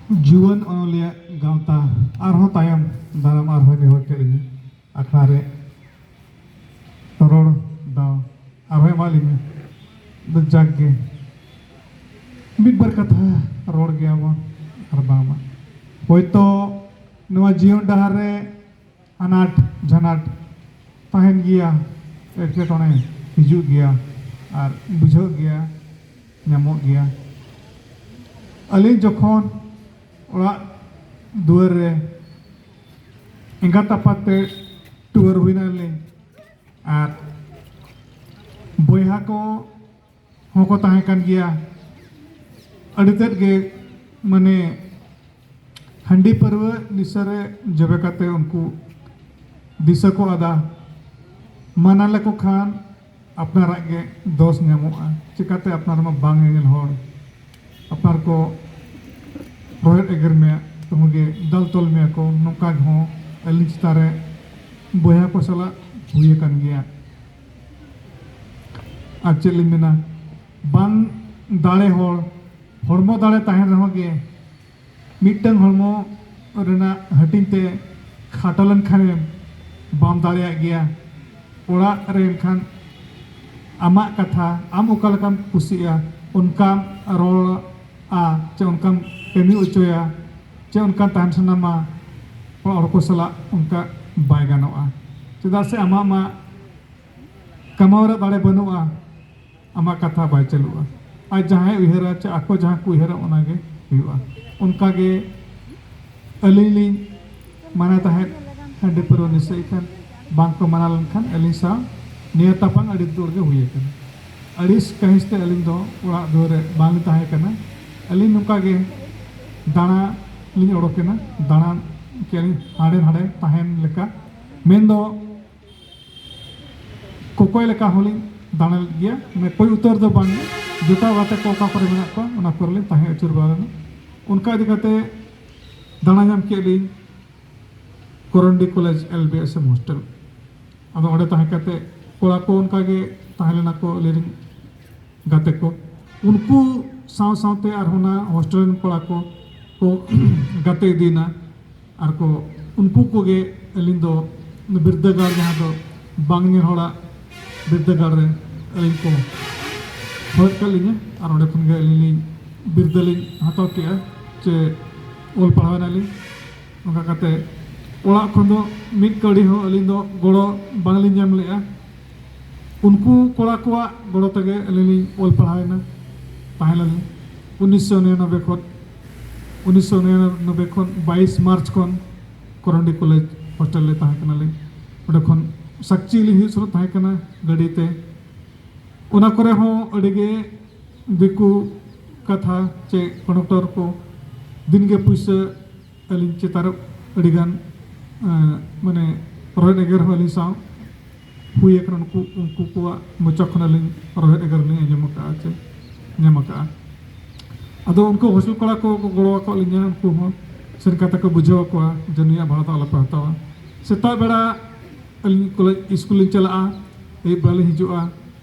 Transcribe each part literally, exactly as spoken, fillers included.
ᱡᱩᱣᱟᱹᱱ ᱚᱱᱚᱞᱤᱭᱟᱹ ᱜᱟᱶᱛᱟ ᱟᱨᱦᱚᱸ ᱛᱟᱭᱚᱢ ᱫᱟᱨᱟᱢ ᱟᱨᱦᱚᱸ ᱱᱮᱦᱚᱨ ᱠᱮᱫ ᱞᱤᱧᱟᱹ ᱟᱠᱷᱲᱟ ᱨᱮ ᱨᱚᱲ ᱫᱟᱣ ᱟᱨᱦᱚᱸ ᱮᱢᱟᱜ ᱞᱤᱧᱟᱹ᱾ ᱟᱫᱚ ᱡᱟᱠ ᱜᱮ, ᱢᱤᱫ ᱵᱟᱨ ᱠᱟᱛᱷᱟ ᱨᱚᱲ ᱜᱮᱭᱟᱵᱚᱱ ᱟᱨ ᱵᱟᱝᱢᱟ ᱦᱚᱭᱛᱳ ᱱᱚᱣᱟ ᱡᱤᱭᱚᱱ ᱰᱟᱦᱟᱨ ᱨᱮ ᱟᱱᱟᱴ ᱡᱷᱟᱱᱟᱴ ᱛᱟᱦᱮᱱ ᱜᱮᱭᱟ, ᱮᱴᱠᱮᱴᱚᱬᱮ ᱦᱤᱡᱩᱜ ᱜᱮᱭᱟ ᱟᱨ ᱵᱩᱡᱷᱟᱹᱜ ᱜᱮᱭᱟ, ᱧᱟᱢᱚᱜ ᱜᱮᱭᱟ᱾ ᱟᱹᱞᱤᱧ ᱡᱚᱠᱷᱚᱱ ᱚᱲᱟᱜ ᱫᱩᱣᱟᱹᱨ ᱨᱮ ᱮᱸᱜᱟᱛ ᱟᱯᱟᱛ ᱛᱮ ᱴᱩᱣᱟᱹᱨ ᱦᱩᱭᱱᱟᱞᱤᱧ ᱟᱨ ᱵᱚᱭᱦᱟ ᱠᱚ ᱦᱚᱸᱠᱚ ᱛᱟᱦᱮᱸ ᱠᱟᱱ ᱜᱮᱭᱟ᱾ ᱟᱹᱰᱤ ᱛᱮᱫ ᱜᱮ ᱢᱟᱱᱮ ᱦᱟᱺᱰᱤ ᱯᱟᱹᱨᱣᱟᱹ ᱱᱤᱥᱟᱹ ᱨᱮ ᱡᱚᱵᱮ ᱠᱟᱛᱮ ᱩᱱᱠᱩ ᱫᱤᱥᱟᱹ ᱠᱚ ᱟᱫᱟ᱾ ᱢᱟᱱᱟ ᱞᱮᱠᱚ ᱠᱷᱟᱱ ᱟᱯᱱᱟᱨᱟᱜ ᱜᱮ ᱫᱚᱥ ᱧᱟᱢᱚᱜᱼᱟ᱾ ᱪᱤᱠᱟᱹᱛᱮ ᱟᱯᱱᱟᱨ ᱢᱟ ᱵᱟᱝ ᱧᱮᱧᱮᱞ ᱦᱚᱲ, ᱟᱯᱱᱟᱨ ᱠᱚ ᱨᱚᱦᱮᱫ ᱮᱜᱮᱨ ᱢᱮᱭᱟ, ᱛᱩᱦᱩᱸ ᱜᱮ ᱫᱟᱞ ᱛᱚᱞ ᱢᱮᱭᱟ ᱠᱚ᱾ ᱱᱚᱝᱠᱟ ᱦᱚᱸ ᱟᱹᱞᱤᱧ ᱪᱮᱛᱟᱱ ᱨᱮ ᱵᱚᱭᱦᱟ ᱠᱚ ᱥᱟᱞᱟᱜ ᱦᱩᱭ ᱟᱠᱟᱱ ᱜᱮᱭᱟ᱾ ᱟᱨ ᱪᱮᱫ ᱞᱤᱧ ᱢᱮᱱᱟ, ᱵᱟᱝ ᱫᱟᱲᱮ ᱦᱚᱲ, ᱦᱚᱲᱢᱚ ᱫᱟᱲᱮ ᱛᱟᱦᱮᱱ ᱨᱮᱦᱚᱸ ᱜᱮ ᱢᱤᱫᱴᱟᱝ ᱦᱚᱲᱢᱚ ᱨᱮᱱᱟᱜ ᱦᱟᱹᱴᱤᱧ ᱛᱮ ᱠᱷᱟᱴᱚ ᱞᱮᱱᱠᱷᱟᱱᱮᱢ ᱵᱟᱢ ᱫᱟᱲᱮᱭᱟᱜ ᱜᱮᱭᱟ᱾ ᱚᱲᱟᱜ ᱨᱮ ᱮᱱᱠᱷᱟᱱ ᱟᱢᱟᱜ ᱠᱟᱛᱷᱟ ᱟᱢ ᱚᱠᱟ ᱞᱮᱠᱟᱢ ᱠᱩᱥᱤᱜᱼᱟ ᱚᱱᱠᱟᱢ ᱨᱚᱲᱟ ᱪᱮ ᱚᱱᱠᱟᱢ ᱠᱟᱹᱢᱤ ᱚᱪᱚᱭᱟ ᱪᱮ ᱚᱱᱠᱟᱱ ᱛᱟᱦᱮᱱ ᱥᱟᱱᱟᱢᱟ, ᱚᱲᱟᱜ ᱦᱚᱲ ᱠᱚ ᱥᱟᱞᱟᱜ ᱚᱱᱠᱟ ᱵᱟᱭ ᱜᱟᱱᱚᱜᱼᱟ᱾ ᱪᱮᱫᱟᱜ ᱥᱮ ᱟᱢᱟᱜ ᱢᱟ ᱠᱟᱢᱟᱣ ᱨᱮ ᱫᱟᱲᱮ ᱵᱟᱹᱱᱩᱜᱼᱟ, ᱟᱢᱟᱜ ᱠᱟᱛᱷᱟ ᱵᱟᱭ ᱪᱟᱹᱞᱩᱜᱼᱟ᱾ ᱟᱨ ᱡᱟᱦᱟᱸᱭ ᱩᱭᱦᱟᱹᱨᱟ ᱪᱮ ᱟᱠᱚ ᱡᱟᱦᱟᱸ ᱠᱚ ᱩᱭᱦᱟᱹᱨᱟ ᱚᱱᱟᱜᱮ ᱦᱩᱭᱩᱜᱼᱟ᱾ ᱚᱱᱠᱟᱜᱮ ᱟᱹᱞᱤᱧ ᱞᱤᱧ ᱢᱟᱱᱟ ᱛᱟᱦᱮᱸᱫ, ᱦᱟᱺᱰᱤ ᱯᱟᱹᱨᱣᱟᱹ ᱱᱤᱥᱟᱹᱭ ᱠᱷᱟᱱ ᱵᱟᱝ ᱠᱚ ᱢᱟᱱᱟ ᱞᱮᱱᱠᱷᱟᱱ ᱟᱹᱞᱤᱧ ᱥᱟᱶ ᱱᱤᱭᱟᱹ ᱛᱟᱯᱟᱝ ᱟᱹᱰᱤ ᱡᱳᱨ ᱜᱮ ᱦᱩᱭ ᱟᱠᱟᱱᱟ᱾ ᱟᱹᱲᱤᱥ ᱠᱟᱹᱦᱤᱥ ᱛᱮ ᱟᱹᱞᱤᱧ ᱫᱚ ᱚᱲᱟᱜ ᱫᱩᱣᱟᱹᱨ ᱨᱮ ᱵᱟᱝ ᱞᱤᱧ ᱛᱟᱦᱮᱸ ᱠᱟᱱᱟ᱾ ᱟᱹᱞᱤᱧ ᱱᱚᱝᱠᱟ ᱜᱮ ᱫᱟᱬᱟ ᱞᱤᱧ ᱚᱰᱚᱠ ᱮᱱᱟ, ᱫᱟᱬᱟᱱ ᱠᱮᱫ ᱟᱹᱞᱤᱧ ᱦᱟᱸᱰᱮ ᱱᱟᱰᱮ ᱛᱟᱦᱮᱱ ᱞᱮᱠᱟ᱾ ᱢᱮᱱᱫᱚ ᱠᱚᱠᱚᱭ ᱞᱮᱠᱟ ᱦᱚᱸᱞᱤᱧ ᱫᱟᱬᱟ ᱞᱮᱫ ᱜᱮᱭᱟ, ᱢᱟᱱᱮ ᱠᱚᱭ ᱩᱛᱟᱹᱨ ᱫᱚ ᱵᱟᱝ ᱜᱮ, ᱡᱚᱴᱟᱣ ᱜᱟᱛᱮ ᱠᱚ ᱚᱠᱟ ᱠᱚᱨᱮ ᱢᱮᱱᱟᱜ ᱠᱚᱣᱟ ᱚᱱᱟ ᱠᱚᱨᱮ ᱞᱤᱧ ᱛᱟᱦᱮᱸ ᱟᱹᱪᱩᱨ ᱵᱟᱲᱟ ᱞᱮᱱᱟ᱾ ᱚᱱᱠᱟ ᱤᱫᱤ ᱠᱟᱛᱮ ᱫᱟᱬᱟ ᱧᱟᱢ ᱠᱮᱫ ᱞᱤᱧ ᱠᱚᱨᱚᱱᱰᱤ college L B S M hostel. ᱟᱫᱚ ᱚᱸᱰᱮ ᱛᱟᱦᱮᱸ ᱠᱟᱛᱮ ᱠᱚᱲᱟ ᱠᱚ ᱚᱱᱠᱟ ᱜᱮ ᱛᱟᱦᱮᱸ ᱞᱮᱱᱟ ᱠᱚ ᱟᱞᱮᱨᱮᱱ ᱜᱟᱛᱮ ᱠᱚ, ᱩᱱᱠᱩ ᱥᱟᱶ ᱥᱟᱶᱛᱮ ᱟᱨᱦᱚᱸ ᱚᱱᱟ ᱦᱳᱥᱴᱮᱞ ᱨᱮᱱ ᱠᱚᱲᱟ ᱠᱚ ᱜᱟᱛᱮ ᱤᱫᱤᱭᱮᱱᱟ᱾ ᱟᱨ ᱠᱚ, ᱩᱱᱠᱩ ᱠᱚᱜᱮ ᱟᱹᱞᱤᱧ ᱫᱚ ᱵᱤᱨᱫᱟᱹᱜᱟᱲ, ᱡᱟᱦᱟᱸ ᱫᱚ ᱵᱟᱝ ᱧᱮᱞ ᱦᱚᱲᱟᱜ ᱵᱤᱨᱫᱟᱹᱜᱟᱲ ᱨᱮ ᱟᱹᱞᱤᱧ ᱠᱚ ᱦᱚᱦᱚ ᱠᱟᱜ ᱞᱤᱧᱟ᱾ ᱟᱨ ᱚᱸᱰᱮ ᱠᱷᱚᱱ ᱜᱮ ᱟᱹᱞᱤᱧ ᱞᱤᱧ ᱵᱤᱨᱫᱟᱹ ᱞᱤᱧ ᱦᱟᱛᱟᱣ ᱠᱮᱜᱼᱟ, ᱪᱮ ᱚᱞ ᱯᱟᱲᱦᱟᱣ ᱮᱱᱟᱞᱤᱧ᱾ ᱚᱱᱠᱟ ᱠᱟᱛᱮ ᱚᱲᱟᱜ ᱠᱷᱚᱱ ᱫᱚ ᱢᱤᱫ ᱠᱟᱹᱣᱰᱤ ᱦᱚᱸ ᱟᱹᱞᱤᱧ ᱫᱚ ᱜᱚᱲᱚ ᱵᱟᱝᱞᱤᱧ ᱧᱟᱢ ᱞᱮᱜᱼᱟ᱾ ᱩᱱᱠᱩ ᱠᱚᱲᱟ ᱠᱚᱣᱟᱜ ᱜᱚᱲᱚ ᱛᱮᱜᱮ ᱟᱹᱞᱤᱧ ᱞᱤᱧ ᱚᱞ ᱯᱟᱲᱦᱟᱣ ᱮᱱᱟ, ᱛᱟᱦᱮᱸ ᱞᱮᱱᱟ᱾ ᱩᱱᱤᱥᱥᱚ ᱱᱤᱨᱟᱱᱚᱵᱵᱳᱭ ᱠᱷᱚᱱ, ᱩᱱᱤᱥᱥᱚ ᱱᱤᱨᱟᱱᱚᱵᱵᱳᱭ ᱠᱷᱚᱱ ᱵᱟᱭᱤᱥ ᱢᱟᱨᱪ ᱠᱷᱚᱱ ᱠᱚᱨᱚᱱᱰᱤ ᱠᱚᱞᱮᱡᱽ ᱦᱳᱥᱴᱮᱞ ᱨᱮ ᱛᱟᱦᱮᱸ ᱠᱟᱱᱟᱞᱤᱧ᱾ ᱚᱸᱰᱮ ᱠᱷᱚᱱ ᱥᱟᱠᱪᱤ ᱞᱤᱧ ᱦᱤᱡᱩᱜ ᱥᱮᱱᱚᱜ ᱛᱟᱦᱮᱸ ᱠᱟᱱᱟ ᱜᱟᱹᱰᱤ ᱛᱮ᱾ ᱚᱱᱟ ᱠᱚᱨᱮ ᱦᱚᱸ ᱟᱹᱰᱤ ᱜᱮ ᱫᱤᱠᱩ ᱠᱟᱛᱷᱟ ᱪᱮ ᱠᱚᱱᱰᱟᱠᱴᱚᱨ ᱠᱚ ᱫᱤᱱ ᱜᱮ ᱯᱩᱭᱥᱟᱹ ᱟᱹᱞᱤᱧ ᱪᱮᱛᱟᱱ ᱨᱮ ᱟᱹᱰᱤ ᱜᱟᱱ, ᱮᱸ, ᱢᱟᱱᱮ ᱨᱚᱦᱮᱫ ᱮᱜᱮᱨ ᱦᱚᱸ ᱟᱹᱞᱤᱧ ᱥᱟᱶ ᱦᱩᱭ ᱟᱠᱟᱱᱟ᱾ ᱩᱱᱠᱩ, ᱩᱱᱠᱩ ᱠᱚᱣᱟᱜ ᱢᱚᱪᱟ ᱠᱷᱚᱱ ᱟᱹᱞᱤᱧ ᱨᱚᱦᱮᱫ ᱮᱜᱮᱨ ᱞᱤᱧ ᱟᱸᱡᱚᱢ ᱟᱠᱟᱫᱼᱟ ᱪᱮ ᱧᱟᱢ ᱟᱠᱟᱫᱼᱟ᱾ ᱟᱫᱚ ᱩᱱᱠᱩ ᱦᱳᱥᱴᱮᱞ ᱠᱚᱲᱟ ᱠᱚ ᱠᱚ ᱜᱚᱲᱚ ᱟᱠᱟᱫ ᱞᱤᱧᱟ, ᱩᱱᱠᱩ ᱦᱚᱸ ᱥᱮᱱ ᱠᱟᱛᱮ ᱠᱚ ᱵᱩᱡᱷᱟᱹᱣ ᱟᱠᱚᱣᱟ ᱡᱮ ᱱᱩᱭᱟᱜ ᱵᱷᱟᱲᱟ ᱫᱚ ᱟᱞᱚᱯᱮ ᱦᱟᱛᱟᱣᱟ᱾ ᱥᱮᱛᱟᱜ ᱵᱮᱲᱟ ᱟᱹᱞᱤᱧ ᱠᱚᱞᱮᱡᱽ ᱥᱠᱩᱞ ᱞᱤᱧ ᱪᱟᱞᱟᱜᱼᱟ, ᱟᱹᱭᱩᱵ ᱵᱮᱲᱟ ᱞᱤᱧ ᱦᱤᱡᱩᱜᱼᱟ᱾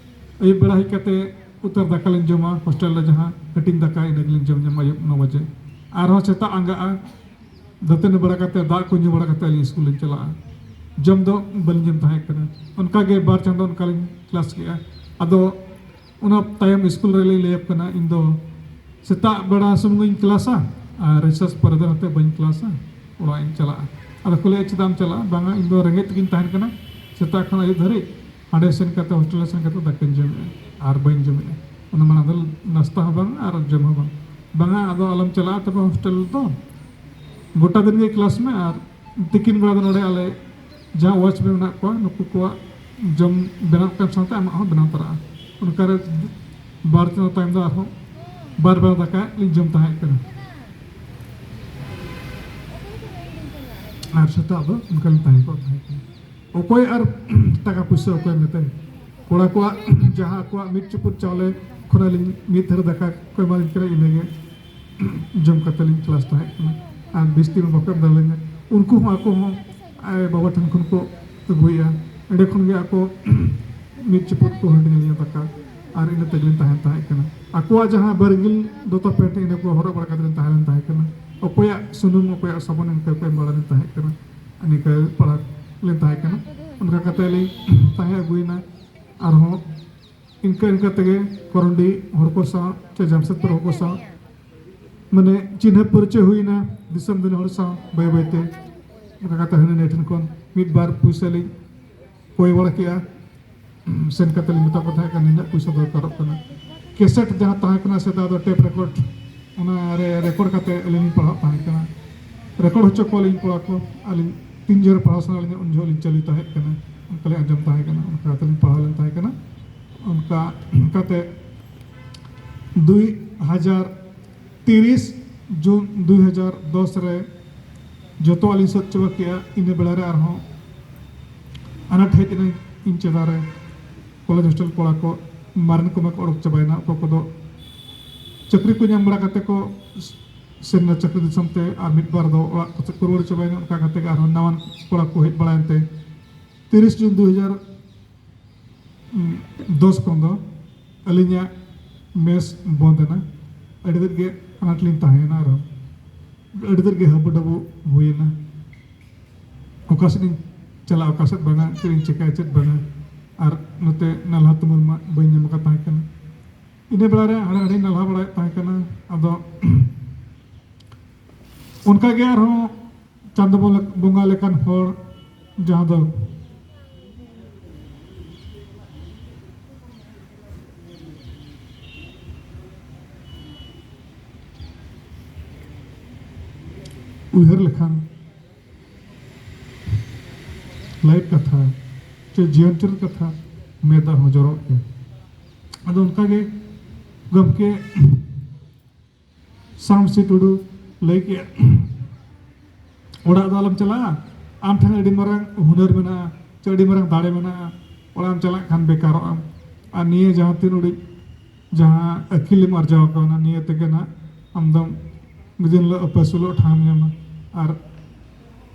ᱟᱹᱭᱩᱵ ᱵᱮᱲᱟ ᱦᱮᱡ ᱠᱟᱛᱮ ᱩᱛᱟᱹᱨ ᱫᱟᱠᱟ ᱞᱤᱧ ᱡᱚᱢᱟ, ᱦᱳᱥᱴᱮᱞ ᱨᱮ ᱡᱟᱦᱟᱸ ᱦᱟᱹᱴᱤᱧ ᱫᱟᱠᱟ, ᱤᱱᱟᱹ ᱜᱮᱞᱤᱧ ᱡᱚᱢ ᱧᱟᱢᱟ ᱟᱹᱭᱩᱵ ᱱᱚ ᱵᱟᱡᱮ᱾ ᱟᱨᱦᱚᱸ ᱥᱮᱛᱟᱜ ᱟᱸᱜᱟᱜᱼᱟ, ᱫᱟᱹᱛᱟᱹᱱᱤ ᱵᱟᱲᱟ ᱠᱟᱛᱮ, ᱫᱟᱜ ᱠᱚ ᱧᱩ ᱵᱟᱲᱟ ᱠᱟᱛᱮ ᱟᱹᱞᱤᱧ ᱥᱠᱩᱞ ᱞᱤᱧ ᱪᱟᱞᱟᱜᱼᱟ᱾ ᱡᱚᱢ ᱫᱚ ᱵᱟᱹᱞᱤᱧ ᱡᱚᱢ ᱛᱟᱦᱮᱸ ᱠᱟᱱᱟ᱾ ᱚᱱᱠᱟ ᱜᱮ ᱵᱟᱨ ᱪᱟᱸᱫᱚ ᱚᱱᱠᱟ ᱞᱤᱧ ᱠᱞᱟᱥ ᱠᱮᱜᱼᱟ᱾ ᱟᱫᱚ ᱚᱱᱟ ᱛᱟᱭᱚᱢ ᱥᱠᱩᱞ ᱨᱮᱞᱤᱧ ᱞᱟᱹᱭ ᱟᱠᱚ ᱠᱟᱱᱟ, ᱤᱧ ᱫᱚ ᱥᱮᱛᱟᱜ ᱵᱮᱲᱟ ᱥᱩᱢᱩᱝ ᱤᱧ ᱠᱞᱟᱥᱟ ᱟᱨ ᱨᱤᱥᱮᱥ ᱯᱚᱨᱮ ᱫᱚ ᱱᱚᱛᱮ ᱵᱟᱹᱧ ᱠᱞᱟᱥᱟ, ᱚᱲᱟᱜ ᱤᱧ ᱪᱟᱞᱟᱜᱼᱟ᱾ ᱟᱫᱚ ᱠᱚ ᱞᱟᱹᱭᱟ, ᱪᱮᱫᱟᱜ ᱮᱢ ᱪᱟᱞᱟᱜᱼᱟ? ᱵᱟᱝᱟ, ᱤᱧ ᱫᱚ ᱨᱮᱸᱜᱮᱡ ᱛᱮᱜᱤᱧ ᱛᱟᱦᱮᱱ ᱠᱟᱱᱟ, ᱥᱮᱛᱟᱜ ᱠᱷᱚᱱ ᱟᱹᱭᱩᱵ ᱫᱷᱟᱹᱨᱤᱡ ᱦᱟᱸᱰᱮ ᱥᱮᱱ ᱠᱟᱛᱮ, ᱦᱳᱥᱴᱮᱞ ᱨᱮ ᱥᱮᱱ ᱠᱟᱛᱮ ᱫᱟᱠᱟᱧ ᱡᱚᱢᱮᱜᱼᱟ ᱟᱨ ᱵᱟᱹᱧ ᱡᱚᱢᱮᱜᱼᱟ᱾ ᱚᱱᱟ ᱢᱟᱲᱟᱝ ᱫᱚ ᱱᱟᱥᱛᱟ ᱦᱚᱸ ᱵᱟᱝ ᱟᱨ ᱡᱚᱢ ᱦᱚᱸ ᱵᱟᱝ᱾ ᱵᱟᱝᱟ, ᱟᱫᱚ ᱟᱞᱚᱢ ᱪᱟᱞᱟᱜᱼᱟ ᱛᱚᱵᱮ ᱦᱳᱥᱴᱮᱞ ᱫᱚ, ᱜᱚᱴᱟ ᱫᱤᱱ ᱜᱮ ᱠᱞᱟᱥ ᱢᱮ ᱟᱨ ᱛᱤᱠᱤᱱ ᱵᱮᱲᱟ ᱫᱚ ᱱᱚᱰᱮ ᱟᱞᱮ ᱡᱟᱦᱟᱸ ᱣᱟᱪᱢᱮᱱ ᱢᱮᱱᱟᱜ ᱠᱚᱣᱟ, ᱱᱩᱠᱩ ᱠᱚᱣᱟᱜ ᱡᱚᱢ ᱵᱮᱱᱟᱣ ᱠᱟᱱ ᱥᱟᱶᱛᱮ ᱟᱢᱟᱜ ᱦᱚᱸ ᱵᱮᱱᱟᱣ ᱛᱚᱨᱟᱜᱼᱟ᱾ ᱚᱱᱠᱟᱨᱮ ᱵᱟᱨ ᱪᱟᱸᱫᱳ ᱛᱟᱭᱚᱢ ᱫᱚ ᱟᱨᱦᱚᱸ ᱵᱟᱨ ᱵᱮᱲᱟ ᱫᱟᱠᱟ ᱞᱤᱧ ᱡᱚᱢ ᱛᱟᱦᱮᱸ ᱠᱟᱱᱟ᱾ ᱟᱨ ᱥᱮᱛᱟᱜ ᱫᱚ ᱚᱱᱠᱟ ᱞᱤᱧ ᱛᱟᱦᱮᱸ ᱠᱚᱜ ᱛᱟᱦᱮᱸ ᱠᱟᱱᱟ᱾ ᱚᱠᱚᱭ ᱟᱨ ᱴᱟᱠᱟ ᱯᱩᱭᱥᱟᱹ ᱚᱠᱚᱭ ᱢᱮᱛᱟᱭ? ᱠᱚᱲᱟ ᱠᱚᱣᱟᱜ ᱡᱟᱦᱟᱸ ᱟᱠᱚᱣᱟᱜ ᱢᱤᱫ ᱪᱩᱯᱩᱫ ᱪᱟᱣᱞᱮ ᱠᱷᱚᱱ ᱟᱹᱞᱤᱧ ᱢᱤᱫ ᱫᱷᱟᱨᱮ ᱫᱟᱠᱟ ᱠᱚ ᱮᱢᱟᱞᱤᱧ ᱠᱟᱱᱟ, ᱤᱱᱟᱹᱜᱮ ᱡᱚᱢ ᱠᱟᱛᱮ ᱞᱤᱧ ᱠᱞᱟᱥ ᱛᱟᱦᱮᱸ ᱠᱟᱱᱟ᱾ ᱟᱨ ᱵᱤᱥ ᱫᱤᱱ ᱵᱟᱠᱚ ᱮᱢ ᱫᱟᱲᱮᱭᱟᱞᱤᱧᱟ᱾ ᱩᱱᱠᱩ ᱦᱚᱸ ᱟᱠᱚ ᱦᱚᱸ ᱟᱭᱳ ᱵᱟᱵᱟ ᱴᱷᱮᱱ ᱠᱷᱚᱱ ᱠᱚ ᱟᱹᱜᱩᱭᱮᱫᱼᱟ᱾ ᱚᱸᱰᱮ ᱠᱷᱚᱱ ᱜᱮ ᱟᱠᱚ ᱢᱤᱫ ᱪᱩᱯᱩᱫ ᱠᱚ ᱦᱟᱹᱴᱤᱧ ᱟᱹᱞᱤᱧᱟ ᱫᱟᱠᱟ, ᱟᱨ ᱤᱱᱟᱹ ᱛᱮᱜᱮ ᱞᱤᱧ ᱛᱟᱦᱮᱱ ᱛᱟᱦᱮᱸ ᱠᱟᱱᱟ᱾ ᱟᱠᱚᱣᱟᱜ ᱡᱟᱦᱟᱸ ᱵᱟᱨᱜᱤᱞ ᱫᱚᱛᱚ ᱯᱮᱱᱴ, ᱤᱱᱟᱹ ᱠᱚ ᱦᱚᱨᱚᱜ ᱵᱟᱲᱟ ᱠᱟᱛᱮ ᱞᱤᱧ ᱛᱟᱦᱮᱸ ᱞᱮᱱ ᱛᱟᱦᱮᱸ ᱠᱟᱱᱟ᱾ ᱚᱠᱚᱭᱟᱜ ᱥᱩᱱᱩᱢ, ᱚᱠᱚᱭᱟᱜ ᱥᱟᱵᱚᱱ, ᱤᱱᱠᱟᱹ ᱠᱚ ᱮᱢ ᱵᱟᱲᱟ ᱞᱮᱱ ᱛᱟᱦᱮᱸ ᱠᱟᱱᱟ᱾ ᱱᱤᱝᱠᱟᱹ ᱯᱟᱲᱦᱟᱣ ᱞᱮᱱ ᱛᱟᱦᱮᱸ ᱠᱟᱱᱟ᱾ ᱚᱱᱠᱟ ᱠᱟᱛᱮ ᱞᱤᱧ ᱛᱟᱦᱮᱸ ᱟᱹᱜᱩᱭᱮᱱᱟ᱾ ᱟᱨᱦᱚᱸ ᱤᱱᱠᱟᱹ ᱤᱱᱠᱟᱹ ᱛᱮᱜᱮ ᱠᱚᱨᱚᱱᱰᱤ ᱦᱚᱲ ᱠᱚ ᱥᱟᱶ ᱥᱮ ᱡᱟᱢᱥᱮᱫᱽᱯᱩᱨ ᱦᱚᱲ ᱠᱚ ᱥᱟᱶ ᱢᱟᱱᱮ ᱪᱤᱱᱦᱟᱹ ᱯᱚᱨᱤᱪᱚᱭ ᱦᱩᱭᱱᱟ ᱫᱤᱥᱚᱢ ᱫᱩᱱᱤᱭᱟᱹ ᱦᱚᱲ ᱥᱟᱶ ᱵᱟᱹᱭ ᱵᱟᱹᱭᱛᱮ᱾ ᱚᱱᱠᱟ ᱠᱟᱛᱮ ᱦᱟᱹᱱᱤ ᱱᱟᱹᱭ ᱴᱷᱮᱱ ᱠᱷᱚᱱ ᱢᱤᱫ ᱵᱟᱨ ᱯᱩᱭᱥᱟᱹ ᱞᱤᱧ ᱠᱚᱭ ᱵᱟᱲᱟ ᱠᱮᱜᱼᱟ᱾ ᱥᱮᱱ ᱠᱟᱛᱮ ᱞᱤᱧ ᱢᱮᱛᱟ ᱠᱚ ᱛᱟᱦᱮᱸ ᱠᱟᱱᱟ, "ᱱᱤᱱᱟᱹᱜ ᱯᱩᱭᱥᱟᱹ ᱫᱚᱨᱠᱟᱨᱚᱜ ᱠᱟᱱᱟ᱾" ᱠᱮᱥᱮᱴ ᱡᱟᱦᱟᱸ ᱛᱟᱦᱮᱸ ᱠᱟᱱᱟ ᱥᱮᱫᱟᱭ ᱫᱚ, ᱴᱮᱯ ᱨᱮᱠᱚᱨᱰ, ᱚᱱᱟ ᱨᱮ ᱨᱮᱠᱚᱨᱰ ᱠᱟᱛᱮ ᱟᱹᱞᱤᱧ ᱞᱤᱧ ᱯᱟᱲᱦᱟᱜ ᱛᱟᱦᱮᱸ ᱠᱟᱱᱟ᱾ ᱨᱮᱠᱚᱨᱰ ᱦᱚᱪᱚ ᱠᱚᱣᱟᱞᱤᱧ ᱠᱚᱲᱟ ᱠᱚ᱾ ᱟᱹᱞᱤᱧ ᱛᱤᱱ ᱡᱳᱨ ᱯᱟᱲᱦᱟᱣ ᱥᱟᱱᱟ ᱞᱤᱧᱟ, ᱩᱱ ᱡᱚᱦᱚᱜ ᱞᱤᱧ ᱪᱟᱹᱞᱩᱭ ᱛᱟᱦᱮᱸ ᱠᱟᱱᱟ, ᱚᱱᱠᱟ ᱞᱤᱧ ᱟᱸᱡᱚᱢ ᱛᱟᱦᱮᱸ ᱠᱟᱱᱟ, ᱚᱱᱠᱟ ᱠᱟᱛᱮ ᱞᱤᱧ ᱯᱟᱲᱦᱟᱣ ᱞᱮᱱ ᱛᱟᱦᱮᱸ ᱠᱟᱱᱟ᱾ ᱚᱱᱠᱟ ᱠᱟᱛᱮ ᱫᱩᱭ ᱦᱟᱡᱟᱨ ᱛᱤᱨᱤᱥ ᱡᱩᱱ ᱫᱩᱭ ᱦᱟᱡᱟᱨ ᱫᱚᱥ ᱨᱮ ᱡᱚᱛᱚᱣᱟᱜ ᱞᱤᱧ ᱥᱟᱹᱛ ᱪᱟᱵᱟ ᱠᱮᱜᱼᱟ᱾ ᱤᱱᱟᱹ ᱵᱮᱲᱟ ᱨᱮ ᱟᱨᱦᱚᱸ ᱟᱱᱟᱴ ᱦᱮᱡ ᱮᱱᱟ ᱤᱧ ᱪᱮᱛᱟᱱ ᱨᱮ᱾ ᱠᱚᱞᱮᱡᱽ ᱦᱳᱥᱴᱮᱞ ᱠᱚᱲᱟ ᱠᱚ ᱢᱟᱨᱮᱱ ᱠᱚᱢᱟ ᱠᱚ ᱚᱰᱚᱠ ᱪᱟᱵᱟᱭᱮᱱᱟ, ᱚᱠᱚᱭ ᱠᱚᱫᱚ ᱪᱟᱹᱠᱨᱤ ᱠᱚ ᱧᱟᱢ ᱵᱟᱲᱟ ᱠᱟᱛᱮ ᱠᱚ ᱥᱮᱱ ᱮᱱᱟ ᱪᱟᱹᱠᱨᱤ ᱫᱤᱥᱚᱢ ᱛᱮ, ᱟᱨ ᱢᱤᱫ ᱵᱟᱨ ᱫᱚ ᱚᱲᱟᱜ ᱠᱚ ᱥᱮᱫ ᱠᱚ ᱨᱩᱣᱟᱹᱲ ᱪᱟᱵᱟᱭᱮᱱᱟ᱾ ᱚᱱᱠᱟ ᱠᱟᱛᱮ ᱜᱮ ᱟᱨᱦᱚᱸ ᱱᱟᱣᱟᱱ ᱠᱚᱲᱟ ᱠᱚ ᱦᱮᱡ ᱵᱟᱲᱟᱭᱮᱱ ᱛᱮ ᱛᱤᱨᱤᱥ ᱡᱩᱱ ᱫᱩ ᱦᱟᱡᱟᱨ ᱫᱚᱥ ᱠᱷᱚᱱ ᱫᱚ ᱟᱹᱞᱤᱧᱟᱜ ᱢᱮᱥ ᱵᱚᱱᱫ ᱮᱱᱟ᱾ ᱟᱹᱰᱤ ᱛᱮᱫ ᱜᱮ ᱟᱱᱟᱴ ᱞᱤᱧ ᱛᱟᱦᱮᱸᱭᱮᱱᱟ, ᱟᱨᱦᱚᱸ ᱟᱹᱰᱤ ᱛᱮᱫ ᱜᱮ ᱦᱟᱹᱵᱩᱰᱟᱹᱵᱩ ᱦᱩᱭᱮᱱᱟ᱾ ᱚᱠᱟ ᱥᱮᱫ ᱤᱧ ᱪᱟᱞᱟᱜᱼᱟ, ᱚᱠᱟ ᱥᱮᱫ ᱵᱟᱝᱟ, ᱪᱮᱫ ᱤᱧ ᱪᱤᱠᱟᱹᱭᱟ, ᱪᱮᱫ ᱵᱟᱝᱟ᱾ ᱟᱨ ᱱᱚᱛᱮ ᱱᱟᱞᱦᱟ ᱛᱩᱢᱟᱹᱞ ᱢᱟ ᱵᱟᱹᱧ ᱧᱟᱢ ᱟᱠᱟᱫ ᱛᱟᱦᱮᱸ ᱠᱟᱱᱟ᱾ ᱤᱱᱟᱹ ᱵᱮᱲᱟ ᱨᱮ ᱦᱟᱸᱰᱮ ᱱᱟᱰᱮᱧ ᱱᱟᱞᱦᱟ ᱵᱟᱲᱟᱭᱮᱫ ᱛᱟᱦᱮᱸ ᱠᱟᱱᱟ᱾ ᱟᱫᱚ ᱚᱱᱠᱟ ᱜᱮ ᱟᱨᱦᱚᱸ ᱪᱟᱸᱫᱚ ᱵᱚᱸᱜᱟ ᱞᱮᱠᱟᱱ ᱦᱚᱲ, ᱡᱟᱦᱟᱸ ᱫᱚ ᱩᱭᱦᱟᱹᱨ ᱞᱮᱠᱷᱟᱱ ᱞᱟᱭᱤᱯ ᱠᱟᱛᱷᱟ ᱪᱮ ᱡᱤᱭᱚᱱ ᱪᱚᱨᱤᱛ ᱠᱟᱛᱷᱟ ᱢᱮᱫ ᱫᱟᱜ ᱦᱚᱸ ᱡᱚᱨᱚᱜ ᱜᱮᱭᱟ᱾ ᱟᱫᱚ ᱚᱱᱠᱟᱜᱮ ᱜᱚᱢᱠᱮ ᱥᱟᱢᱥᱤ ᱴᱩᱰᱩ ᱞᱟᱹᱭ ᱠᱮᱜᱼᱟ, "ᱚᱲᱟᱜ ᱫᱚ ᱟᱞᱚᱢ ᱪᱟᱞᱟᱜᱼᱟ, ᱟᱢ ᱴᱷᱮᱱ ᱟᱹᱰᱤ ᱢᱟᱨᱟᱝ ᱦᱩᱱᱟᱹᱨ ᱢᱮᱱᱟᱜᱼᱟ, ᱪᱮ ᱟᱹᱰᱤ ᱢᱟᱨᱟᱝ ᱫᱟᱲᱮ ᱢᱮᱱᱟᱜᱼᱟ, ᱚᱲᱟᱜ ᱮᱢ ᱪᱟᱞᱟᱜ ᱠᱷᱟᱱ ᱵᱮᱠᱟᱨᱚᱜ ᱟᱢ᱾ ᱟᱨ ᱱᱤᱭᱟᱹ ᱡᱟᱦᱟᱸ ᱛᱤᱱ ᱩᱰᱤᱡ ᱡᱟᱦᱟᱸ ᱟᱹᱠᱤᱞᱮᱢ ᱟᱨᱡᱟᱣ ᱠᱟᱣᱱᱟ, ᱱᱤᱭᱟᱹ ᱛᱮᱜᱮ ᱱᱟᱜ ᱟᱢ ᱫᱚᱢ ᱢᱤᱫ ᱫᱤᱱ ᱦᱤᱞᱳᱜ ᱟᱹᱯᱟᱹᱥᱩᱞᱚᱜ ᱴᱷᱟᱶ ᱧᱟᱢᱟ᱾ ᱟᱨ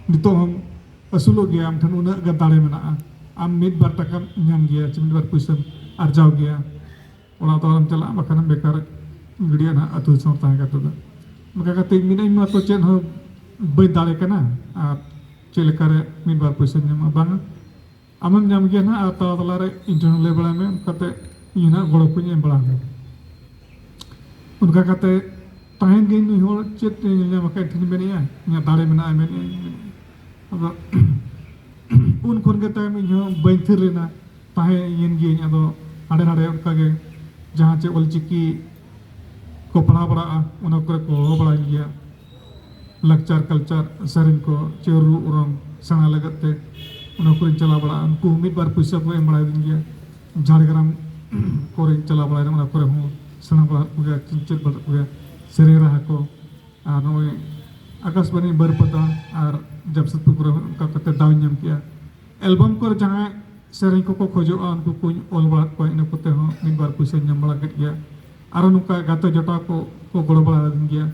ᱱᱤᱛᱚᱜ ᱦᱚᱸᱢ ᱟᱹᱥᱩᱞᱚᱜ ᱜᱮᱭᱟ, ᱟᱢ ᱴᱷᱮᱱ ᱩᱱᱟᱹᱜ ᱜᱟᱱ ᱫᱟᱲᱮ ᱢᱮᱱᱟᱜᱼᱟ, ᱟᱢ ᱢᱤᱫ ᱵᱟᱨ ᱴᱟᱠᱟᱢ ᱧᱟᱢ ᱜᱮᱭᱟ, ᱪᱮ ᱢᱤᱫ ᱵᱟᱨ ᱯᱩᱭᱥᱟᱹᱢ ᱟᱨᱡᱟᱣ ᱜᱮᱭᱟ᱾ ᱚᱲᱟᱜ ᱫᱚ ᱟᱞᱚᱢ ᱪᱟᱞᱟᱜᱼᱟ, ᱵᱟᱠᱷᱟᱱᱮᱢ ᱵᱮᱠᱟᱨ ᱜᱤᱰᱤᱭᱟ ᱱᱟᱦᱟᱜ ᱟᱹᱛᱩ ᱫᱤᱥᱚᱢ ᱨᱮ ᱛᱟᱦᱮᱸ ᱠᱟᱛᱮ ᱫᱚ᱾" ᱚᱱᱠᱟ ᱠᱟᱛᱮ ᱢᱮᱱᱟᱹᱧ ᱢᱟ ᱛᱚ ᱪᱮᱫ ᱦᱚᱸ ᱵᱟᱹᱧ ᱫᱟᱲᱮ ᱠᱟᱱᱟ, ᱟᱨ ᱪᱮᱫ ᱞᱮᱠᱟᱨᱮ ᱢᱤᱫ ᱵᱟᱨ ᱯᱚᱭᱥᱟᱧ ᱧᱟᱢᱟ? ᱵᱟᱝᱟ, ᱟᱢᱮᱢ ᱧᱟᱢ ᱜᱮᱭᱟ ᱱᱟᱦᱟᱜ, ᱟᱨ ᱛᱟᱞᱟ ᱛᱟᱞᱟᱨᱮ ᱤᱧ ᱴᱷᱮᱱ ᱦᱚᱸ ᱞᱟᱹᱭ ᱵᱟᱲᱟᱭ ᱢᱮ, ᱚᱱᱠᱟᱛᱮ ᱤᱧ ᱱᱟᱦᱟᱜ ᱜᱚᱲᱚ ᱠᱚᱧ ᱮᱢ ᱵᱟᱲᱟ ᱟᱢᱟ᱾ ᱚᱱᱠᱟ ᱠᱟᱛᱮ ᱛᱟᱦᱮᱱ ᱜᱮ ᱱᱩᱭ ᱦᱚᱲ ᱪᱮᱫ ᱮ ᱧᱮᱞ ᱧᱟᱢ ᱟᱠᱟᱫ ᱴᱷᱮᱱ ᱢᱮᱱᱮᱜᱼᱟ, ᱤᱧᱟᱹᱜ ᱫᱟᱲᱮ ᱢᱮᱱᱟᱜᱼᱟ ᱢᱮᱱᱮᱜᱼᱟ᱾ ᱟᱫᱚ ᱩᱱ ᱠᱷᱚᱱ ᱜᱮ ᱛᱟᱭᱚᱢ ᱤᱧ ᱦᱚᱸ ᱵᱟᱹᱧ ᱛᱷᱤᱨ ᱞᱮᱱᱟ, ᱛᱟᱦᱮᱸᱭᱮᱱ ᱜᱤᱭᱟᱹᱧ᱾ ᱟᱫᱚ ᱦᱟᱸᱰᱮ ᱱᱟᱰᱮ ᱚᱱᱠᱟ ᱜᱮ ᱡᱟᱦᱟᱸ ᱪᱮ ᱚᱞᱪᱤᱠᱤ ᱠᱚ ᱯᱟᱲᱦᱟᱣ ᱵᱟᱲᱟᱜᱼᱟ, ᱚᱱᱟ ᱠᱚᱨᱮ ᱠᱚ ᱦᱚᱦᱚ ᱵᱟᱲᱟᱧ ᱜᱮᱭᱟ᱾ ᱞᱟᱠᱪᱟᱨ, ᱠᱟᱞᱪᱟᱨ, ᱥᱮᱨᱮᱧ ᱠᱚ ᱪᱮ ᱨᱩ ᱚᱨᱚᱝ ᱥᱮᱬᱟ ᱞᱟᱹᱜᱤᱫ ᱛᱮ ᱚᱱᱟ ᱠᱚᱨᱮᱧ ᱪᱟᱞᱟᱣ ᱵᱟᱲᱟᱜᱼᱟ᱾ ᱩᱱᱠᱩ ᱦᱚᱸ ᱢᱤᱫ ᱵᱟᱨ ᱯᱩᱭᱥᱟᱹ ᱠᱚ ᱮᱢ ᱵᱟᱲᱟᱭ ᱫᱤᱧ ᱜᱮᱭᱟ᱾ ᱡᱷᱟᱲᱜᱨᱟᱢ ᱠᱚᱨᱮᱧ ᱪᱟᱞᱟᱣ ᱵᱟᱲᱟᱭᱮᱱᱟ, ᱚᱱᱟ ᱠᱚᱨᱮ ᱦᱚᱸ ᱥᱮᱬᱟ ᱵᱟᱲᱟ ᱠᱚᱜᱮᱭᱟ, ᱪᱮᱫ ᱵᱟᱲᱟ ᱠᱚᱜᱮᱭᱟ ᱥᱮᱨᱮᱧ ᱨᱟᱦᱟ ᱠᱚ᱾ ᱟᱨ ᱱᱚᱜᱼᱚᱭ ᱟᱠᱟᱥᱵᱟᱱᱤ ᱵᱟᱹᱨᱯᱟᱫᱟ ᱟᱨ ᱡᱟᱢᱥᱮᱫᱽᱯᱩᱨ ᱠᱚᱨᱮ ᱦᱚᱸ ᱚᱱᱠᱟ ᱠᱟᱛᱮ ᱫᱟᱣᱤᱧ ᱧᱟᱢ ᱠᱮᱜᱼᱟ᱾ ᱮᱞᱵᱟᱢ ᱠᱚᱨᱮ ᱡᱟᱦᱟᱸᱭ ᱥᱮᱨᱮᱧ ᱠᱚᱠᱚ ᱠᱷᱚᱡᱚᱜᱼᱟ, ᱩᱱᱠᱩ ᱠᱚᱧ ᱚᱞ ᱵᱟᱲᱟᱫ ᱠᱚᱣᱟ, ᱤᱱᱟᱹ ᱠᱚᱛᱮ ᱦᱚᱸ ᱢᱤᱫ ᱵᱟᱨ ᱯᱩᱭᱥᱟᱹᱧ ᱧᱟᱢ ᱵᱟᱲᱟ ᱠᱮᱫ ᱜᱮᱭᱟ᱾ ᱟᱨᱚ ᱱᱚᱝᱠᱟ ᱜᱟᱛᱮ ᱡᱚᱴᱟᱣ ᱠᱚ ᱠᱚ ᱜᱚᱲᱚ ᱵᱟᱲᱟ ᱟᱹᱫᱤᱧ ᱜᱮᱭᱟ,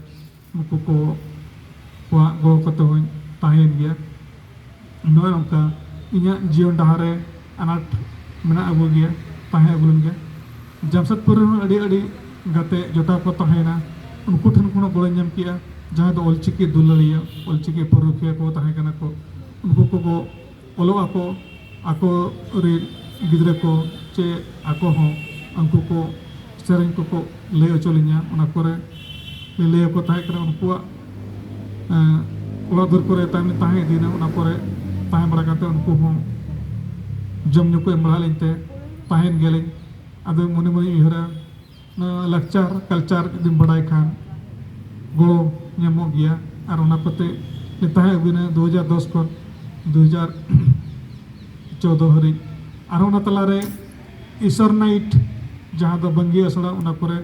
ᱩᱱᱠᱩ ᱠᱚ ᱠᱚᱣᱟᱜ ᱜᱚᱲᱚ ᱠᱚᱛᱮ ᱦᱚᱸᱧ ᱛᱟᱦᱮᱸᱭᱮᱱ ᱜᱮᱭᱟ᱾ ᱱᱚᱜᱼᱚᱭ ᱱᱚᱝᱠᱟ ᱤᱧᱟᱹᱜ ᱡᱤᱭᱚᱱ ᱰᱟᱦᱟᱨ ᱨᱮ ᱟᱱᱟᱴ ᱢᱮᱱᱟᱜ ᱟᱹᱜᱩ ᱜᱮᱭᱟ, ᱛᱟᱦᱮᱸ ᱟᱹᱜᱩ ᱞᱮᱱ ᱜᱮᱭᱟ᱾ ᱡᱟᱢᱥᱮᱫᱽᱯᱩᱨ ᱨᱮᱦᱚᱸ ᱟᱹᱰᱤ ᱟᱹᱰᱤ ᱜᱟᱛᱮ ᱡᱚᱴᱟᱣ ᱠᱚ ᱛᱟᱦᱮᱸᱭᱮᱱᱟ, ᱩᱱᱠᱩ ᱴᱷᱮᱱ ᱠᱷᱚᱱ ᱦᱚᱸ ᱜᱚᱲᱚᱧ ᱧᱟᱢ ᱠᱮᱜᱼᱟ᱾ ᱡᱟᱦᱟᱸᱭ ᱫᱚ ᱚᱞᱪᱤᱠᱤ ᱫᱩᱞᱟᱹᱲᱤᱭᱟᱹ, ᱚᱞᱪᱤᱠᱤ ᱯᱟᱹᱨᱩᱠᱷᱤᱭᱟᱹ ᱠᱚ ᱛᱟᱦᱮᱸ ᱠᱟᱱᱟ ᱠᱚ, ᱩᱱᱠᱩ ᱠᱚᱠᱚ ᱚᱞᱚᱜ ᱟᱠᱚ, ᱟᱠᱚ ᱨᱮᱱ ᱜᱤᱫᱽᱨᱟᱹ ᱠᱚ ᱪᱮ ᱟᱠᱚ ᱦᱚᱸ ᱩᱱᱠᱩ ᱠᱚ ᱥᱮᱨᱮᱧ ᱠᱚᱠᱚ ᱞᱟᱹᱭ ᱦᱚᱪᱚ ᱞᱤᱧᱟ᱾ ᱚᱱᱟ ᱠᱚᱨᱮ ᱞᱟᱹᱭ ᱟᱠᱚ ᱛᱟᱦᱮᱸ ᱠᱟᱱᱟ, ᱩᱱᱠᱩᱣᱟᱜ ᱮᱸ, ᱚᱲᱟᱜ ᱫᱩᱣᱟᱹᱨ ᱠᱚᱨᱮ ᱛᱟᱦᱮᱸ ᱛᱟᱦᱮᱸ ᱤᱫᱤᱭᱮᱱᱟ᱾ ᱚᱱᱟ ᱠᱚᱨᱮ ᱛᱟᱦᱮᱸ ᱵᱟᱲᱟ ᱠᱟᱛᱮ ᱩᱱᱠᱩ ᱦᱚᱸ ᱡᱚᱢ ᱧᱩ ᱠᱚ ᱮᱢ ᱵᱟᱲᱟ ᱞᱤᱧ ᱛᱮ ᱛᱟᱦᱮᱸᱭᱮᱱ ᱜᱮᱭᱟᱞᱤᱧ᱾ ᱟᱫᱚ ᱢᱚᱱᱮ ᱢᱚᱱᱮᱧ ᱩᱭᱦᱟᱹᱨᱟ, ᱱᱚᱣᱟ ᱞᱟᱠᱪᱟᱨ, ᱠᱟᱞᱪᱟᱨ ᱡᱩᱫᱤᱢ ᱵᱟᱲᱟᱭ ᱠᱷᱟᱱ ᱜᱚᱲᱚ ᱧᱟᱢᱚᱜ ᱜᱮᱭᱟ᱾ ᱟᱨ ᱚᱱᱟ ᱠᱚᱛᱮ ᱞᱮ ᱛᱟᱦᱮᱸ ᱟᱹᱜᱩᱭᱮᱱᱟ ᱫᱩ ᱦᱟᱡᱟᱨ ᱫᱚᱥ ᱠᱷᱚᱱ ᱫᱩ ᱦᱟᱡᱟᱨ ᱪᱳᱫᱫᱳ ᱦᱟᱹᱨᱤᱡ᱾ ᱟᱨ ᱚᱱᱟ ᱛᱟᱞᱟᱨᱮ ᱤᱥᱚᱨ ᱱᱟᱭᱤᱴ, ᱡᱟᱦᱟᱸ ᱫᱚ ᱵᱟᱝᱜᱤ ᱟᱥᱲᱟ, ᱚᱱᱟ ᱠᱚᱨᱮ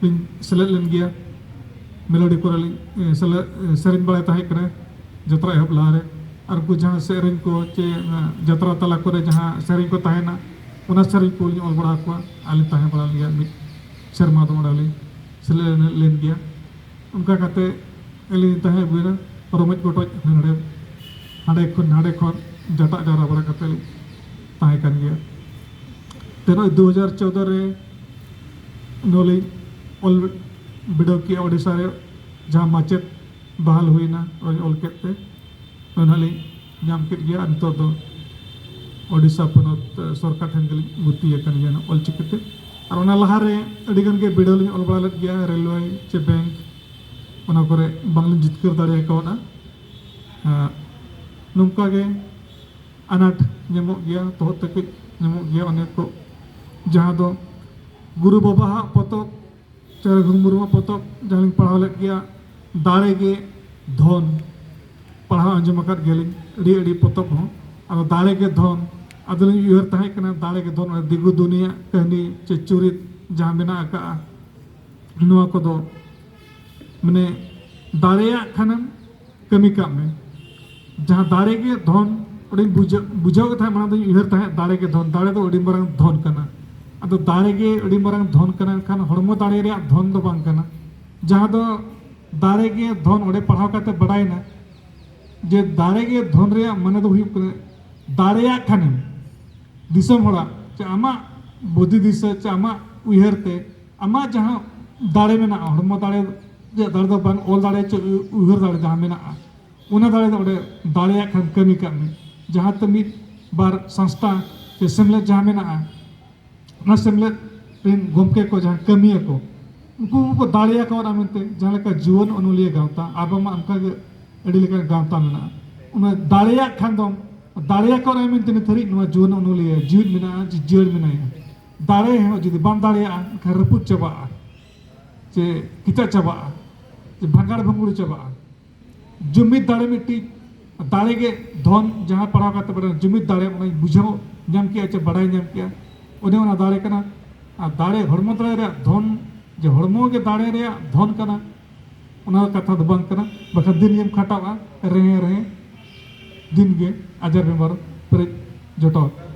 ᱞᱤᱧ ᱥᱮᱞᱮᱫ ᱞᱮᱱ ᱜᱮᱭᱟ᱾ ᱢᱮᱞᱳᱰᱤ ᱠᱚᱨᱮ ᱞᱤᱧ, ᱮ, ᱥᱮᱞᱮᱫ, ᱮ, ᱥᱮᱨᱮᱧ ᱵᱟᱲᱟᱭ ᱛᱟᱦᱮᱸ ᱠᱟᱱᱟ ᱡᱟᱛᱨᱟ ᱮᱦᱚᱵ ᱞᱟᱦᱟᱨᱮ᱾ ᱟᱨ ᱩᱱᱠᱩ ᱡᱟᱦᱟᱸ ᱥᱮᱨᱮᱧ ᱠᱚ ᱪᱮ, ᱮ, ᱡᱟᱛᱨᱟ ᱛᱟᱞᱟ ᱠᱚᱨᱮ ᱡᱟᱦᱟᱸ ᱥᱮᱨᱮᱧ ᱠᱚ ᱛᱟᱦᱮᱱᱟ, ᱚᱱᱟ ᱥᱮᱨᱮᱧ ᱠᱚᱞᱤᱧ ᱚᱞ ᱵᱟᱲᱟ ᱟᱠᱚᱣᱟ᱾ ᱟᱨ ᱞᱤᱧ ᱛᱟᱦᱮᱸ ᱵᱟᱲᱟ ᱞᱮᱱ ᱜᱮᱭᱟ, ᱢᱤᱫ ᱥᱮᱨᱢᱟ ᱫᱚ ᱚᱸᱰᱮ ᱞᱤᱧ ᱥᱮᱞᱮᱫ ᱞᱮᱱ ᱜᱮᱭᱟ᱾ ᱚᱱᱠᱟ ᱠᱟᱛᱮ ᱟᱹᱞᱤᱧ ᱞᱤᱧ ᱛᱟᱦᱮᱸ ᱟᱹᱜᱩᱭᱮᱱᱟ, ᱨᱚᱢᱚᱡᱽ ᱯᱚᱴᱚᱡ ᱦᱟᱸᱰᱮ, ᱦᱟᱸᱰᱮ ᱠᱷᱚᱱ ᱱᱟᱰᱮ ᱠᱷᱚᱱ ᱡᱟᱴᱟᱜ ᱡᱟᱣᱨᱟ ᱵᱟᱲᱟ ᱠᱟᱛᱮ ᱞᱤᱧ ᱛᱟᱦᱮᱸ ᱠᱟᱱ ᱜᱮᱭᱟ᱾ ᱛᱮ ᱱᱚᱜᱼᱚᱭ ᱫᱩ ᱦᱟᱡᱟᱨ ᱪᱳᱫᱫᱳ ᱨᱮ ᱱᱚᱣᱟ ᱞᱤᱧ ᱚᱞ ᱵᱤᱰᱟᱹᱣ ᱠᱮᱜᱼᱟ ᱳᱰᱤᱥᱟ ᱨᱮ, ᱡᱟᱦᱟᱸ ᱢᱟᱪᱮᱫ ᱵᱟᱦᱟᱞ ᱦᱩᱭᱱᱟ, ᱚᱱᱟᱧ ᱚᱞ ᱠᱮᱫ ᱛᱮ ᱚᱱᱟ ᱞᱤᱧ ᱧᱟᱢ ᱠᱮᱫ ᱜᱮᱭᱟ᱾ ᱟᱨ ᱱᱤᱛᱚᱜ ᱫᱚ ᱳᱰᱤᱥᱟ ᱯᱚᱱᱚᱛ ᱥᱚᱨᱠᱟᱨ ᱴᱷᱮᱱ ᱜᱮᱞᱤᱧ ᱵᱷᱚᱨᱛᱤ ᱟᱠᱟᱱ ᱜᱮᱭᱟ ᱱᱚᱣᱟ ᱚᱞᱪᱤᱠᱤ ᱛᱮ᱾ ᱟᱨ ᱚᱱᱟ ᱞᱟᱦᱟᱨᱮ ᱟᱹᱰᱤ ᱜᱟᱱ ᱜᱮ ᱵᱤᱰᱟᱹᱣ ᱞᱤᱧ ᱚᱞ ᱵᱟᱲᱟ ᱞᱮᱫ ᱜᱮᱭᱟ, ᱨᱮᱞᱣᱮ ᱪᱮ ᱵᱮᱝᱠ, ᱚᱱᱟ ᱠᱚᱨᱮ ᱵᱟᱝᱞᱤᱧ ᱡᱤᱛᱠᱟᱹᱨ ᱫᱟᱲᱮ ᱠᱟᱣᱫᱟ᱾ ᱟᱨ ᱱᱚᱝᱠᱟ ᱜᱮ ᱟᱱᱟᱴ ᱧᱟᱢᱚᱜ ᱜᱮᱭᱟ, ᱛᱚᱦᱚᱫ ᱛᱟᱹᱠᱤᱡ ᱧᱟᱢᱚᱜ ᱜᱮᱭᱟ᱾ ᱚᱱᱮ ᱠᱚ ᱡᱟᱦᱟᱸ ᱫᱚ ᱜᱩᱨᱩ ᱵᱟᱵᱟᱣᱟᱜ ᱯᱚᱛᱚᱵ ᱪᱮ ᱨᱚᱜᱷᱩ ᱢᱩᱨᱢᱩᱣᱟᱜ ᱯᱚᱛᱚᱵ ᱡᱟᱦᱟᱸ ᱞᱤᱧ ᱯᱟᱲᱦᱟᱣ ᱞᱮᱫ ᱜᱮᱭᱟ, ᱫᱟᱲᱮ ᱜᱮ ᱫᱷᱚᱱ, ᱯᱟᱲᱦᱟᱣ ᱟᱸᱡᱚᱢ ᱟᱠᱟᱫ ᱜᱮᱭᱟᱞᱤᱧ ᱟᱹᱰᱤ ᱟᱹᱰᱤ ᱯᱚᱛᱚᱵ ᱦᱚᱸ᱾ ᱟᱫᱚ ᱫᱟᱲᱮ ᱜᱮ ᱫᱷᱚᱱ, ᱟᱫᱚᱞᱤᱧ ᱩᱭᱦᱟᱹᱨ ᱛᱟᱦᱮᱸ ᱠᱟᱱᱟ ᱫᱟᱲᱮ ᱜᱮ ᱫᱷᱚᱱ, ᱚᱱᱟ ᱫᱤᱜᱩ ᱫᱩᱱᱤᱭᱟᱜ ᱠᱟᱹᱦᱱᱤ ᱪᱮ ᱪᱩᱨᱤᱛ ᱡᱟᱦᱟᱸ ᱢᱮᱱᱟᱜ ᱟᱠᱟᱫᱼᱟ, ᱱᱚᱣᱟ ᱠᱚᱫᱚ ᱢᱟᱱᱮ ᱫᱟᱲᱮᱭᱟᱜ ᱠᱷᱟᱱᱮᱢ ᱠᱟᱹᱢᱤ ᱠᱟᱜ ᱢᱮ᱾ ᱡᱟᱦᱟᱸ ᱫᱟᱲᱮ ᱜᱮ ᱫᱷᱚᱱ, ᱚᱸᱰᱮᱧ ᱵᱩᱡᱷᱟᱹᱣ, ᱵᱩᱡᱷᱟᱹᱣ ᱜᱮ ᱛᱟᱦᱮᱸᱫ, ᱢᱟᱲᱟᱝ ᱫᱚᱧ ᱩᱭᱦᱟᱹᱨ ᱛᱟᱦᱮᱸᱫ ᱫᱟᱲᱮ ᱜᱮ ᱫᱷᱚᱱ, ᱫᱟᱲᱮ ᱫᱚ ᱟᱹᱰᱤ ᱢᱟᱨᱟᱝ ᱫᱷᱚᱱ ᱠᱟᱱᱟ᱾ ᱟᱫᱚ ᱫᱟᱲᱮ ᱜᱮ ᱟᱹᱰᱤ ᱢᱟᱨᱟᱝ ᱫᱷᱚᱱ ᱠᱟᱱᱟ, ᱮᱱᱠᱷᱟᱱ ᱦᱚᱲᱢᱚ ᱫᱟᱲᱮ ᱨᱮᱭᱟᱜ ᱫᱷᱚᱱ ᱫᱚ ᱵᱟᱝ ᱠᱟᱱᱟ᱾ ᱡᱟᱦᱟᱸ ᱫᱚ ᱫᱟᱲᱮ ᱜᱮ ᱫᱷᱚᱱ, ᱚᱸᱰᱮ ᱯᱟᱲᱦᱟᱣ ᱠᱟᱛᱮ ᱵᱟᱰᱟᱭᱮᱱᱟ ᱡᱮ ᱫᱟᱲᱮ ᱜᱮ ᱫᱷᱚᱱ ᱨᱮᱭᱟᱜ ᱢᱟᱱᱮ ᱫᱚ ᱦᱩᱭᱩᱜ ᱠᱟᱱᱟ ᱫᱟᱲᱮᱭᱟᱜ ᱠᱷᱟᱱᱮᱢ ᱫᱤᱥᱚᱢ ᱦᱚᱲᱟᱜ ᱪᱮ ᱟᱢᱟᱜ ᱵᱩᱫᱷᱤ ᱫᱤᱥᱟᱹ ᱪᱮ ᱟᱢᱟᱜ ᱩᱭᱦᱟᱹᱨ ᱛᱮ ᱟᱢᱟᱜ ᱡᱟᱦᱟᱸ ᱫᱟᱲᱮ ᱢᱮᱱᱟᱜᱼᱟ, ᱦᱚᱲᱢᱚ ᱫᱟᱲᱮ ᱨᱮᱭᱟᱜ ᱫᱟᱲᱮ ᱫᱚ ᱵᱟᱝ, ᱚᱞ ᱫᱟᱲᱮ ᱪᱮ ᱩᱭᱦᱟᱹᱨ ᱫᱟᱲᱮ ᱡᱟᱦᱟᱸ ᱢᱮᱱᱟᱜᱼᱟ, ᱚᱱᱟ ᱫᱟᱲᱮ ᱫᱚ ᱚᱸᱰᱮ ᱫᱟᱲᱮᱭᱟᱜ ᱠᱷᱟᱱ ᱠᱟᱹᱢᱤ ᱠᱟᱜ ᱢᱮ᱾ ᱡᱟᱦᱟᱸ ᱛᱮ ᱢᱤᱫ ᱵᱟᱨ ᱥᱚᱝᱥᱛᱷᱟ ᱥᱮ ᱥᱮᱢᱞᱮᱫ ᱡᱟᱦᱟᱸ ᱢᱮᱱᱟᱜᱼᱟ, ᱚᱱᱟ ᱥᱮᱢᱞᱮᱫ ᱨᱮᱱ ᱜᱚᱢᱠᱮ ᱠᱚ ᱡᱟᱦᱟᱸ ᱠᱟᱹᱢᱤᱭᱟᱹ ᱠᱚ, ᱩᱱᱠᱩ ᱠᱚᱠᱚ ᱫᱟᱲᱮᱭᱟᱠᱟᱣᱟᱫᱼᱟ ᱢᱮᱱᱛᱮ, ᱡᱟᱦᱟᱸ ᱞᱮᱠᱟ ᱡᱩᱣᱟᱹᱱ ᱚᱱᱚᱞᱤᱭᱟᱹ ᱜᱟᱶᱛᱟ, ᱟᱵᱚ ᱢᱟ ᱚᱱᱠᱟᱜᱮ ᱟᱹᱰᱤ ᱞᱮᱠᱟᱱ ᱜᱟᱶᱛᱟ ᱢᱮᱱᱟᱜᱼᱟ᱾ ᱚᱱᱟ ᱫᱟᱲᱮᱭᱟᱜ ᱠᱷᱟᱱ ᱫᱚᱢ, ᱫᱟᱲᱮᱭᱟᱠᱟᱣᱟᱫᱼᱟ ᱢᱮᱱᱛᱮ ᱱᱤᱛ ᱦᱟᱹᱨᱤᱡ ᱱᱚᱣᱟ ᱡᱩᱣᱟᱹᱱ ᱚᱱᱚᱞᱤᱭᱟᱹ ᱡᱤᱣᱤᱫ ᱢᱮᱱᱟᱜᱼᱟ, ᱡᱤ-, ᱡᱤᱭᱟᱹᱲ ᱢᱮᱱᱟᱭᱟ᱾ ᱫᱟᱲᱮ ᱦᱚᱸ ᱡᱩᱫᱤ ᱵᱟᱢ ᱫᱟᱲᱮᱭᱟᱜᱼᱟ, ᱮᱱᱠᱷᱟᱱ ᱨᱟᱹᱯᱩᱫ ᱪᱟᱵᱟᱜᱼᱟ, ᱪᱮ ᱠᱮᱪᱟᱜ ᱪᱟᱵᱟᱜᱼᱟ, ᱪᱮ ᱵᱷᱟᱸᱜᱟᱲ ᱵᱷᱩᱝᱜᱩᱲ ᱪᱟᱵᱟᱜᱼᱟ᱾ ᱡᱩᱢᱤᱫ ᱫᱟᱲᱮ ᱢᱤᱫᱴᱤᱡ, ᱫᱟᱲᱮ ᱜᱮ ᱫᱷᱚᱱ, ᱡᱟᱦᱟᱸ ᱯᱟᱲᱦᱟᱣ ᱠᱟᱛᱮ ᱵᱟᱲᱟᱭ ᱡᱩᱢᱤᱫ ᱫᱟᱲᱮ, ᱚᱱᱟᱧ ᱵᱩᱡᱷᱟᱹᱣ ᱧᱟᱢ ᱠᱮᱜᱼᱟ ᱪᱮ ᱵᱟᱲᱟᱭ ᱧᱟᱢ ᱠᱮᱜᱼᱟ, ᱚᱱᱮ ᱚᱱᱟ ᱫᱟᱲᱮ ᱠᱟᱱᱟ᱾ ᱟᱨ ᱫᱟᱲᱮ, ᱦᱚᱲᱢᱚ ᱫᱟᱲᱮ ᱨᱮᱭᱟᱜ ᱫᱷᱚᱱ, ᱡᱮ ᱦᱚᱲᱢᱚ ᱜᱮ ᱫᱟᱲᱮ ᱨᱮᱭᱟᱜ ᱫᱷᱚᱱ ᱠᱟᱱᱟ, ᱚᱱᱟ ᱠᱟᱛᱷᱟ ᱫᱚ ᱵᱟᱝ ᱠᱟᱱᱟ᱾ ᱵᱟᱠᱷᱟᱱ ᱫᱤᱱ ᱜᱮᱢ ᱠᱷᱟᱴᱟᱜᱼᱟ, ᱨᱮᱦᱮ ᱨᱮᱦᱮ, ᱫᱤᱱ ᱜᱮ ᱟᱡᱟᱨ ᱵᱮᱢᱟᱨ ᱯᱮᱨᱮᱡ ᱡᱚᱴᱟᱣ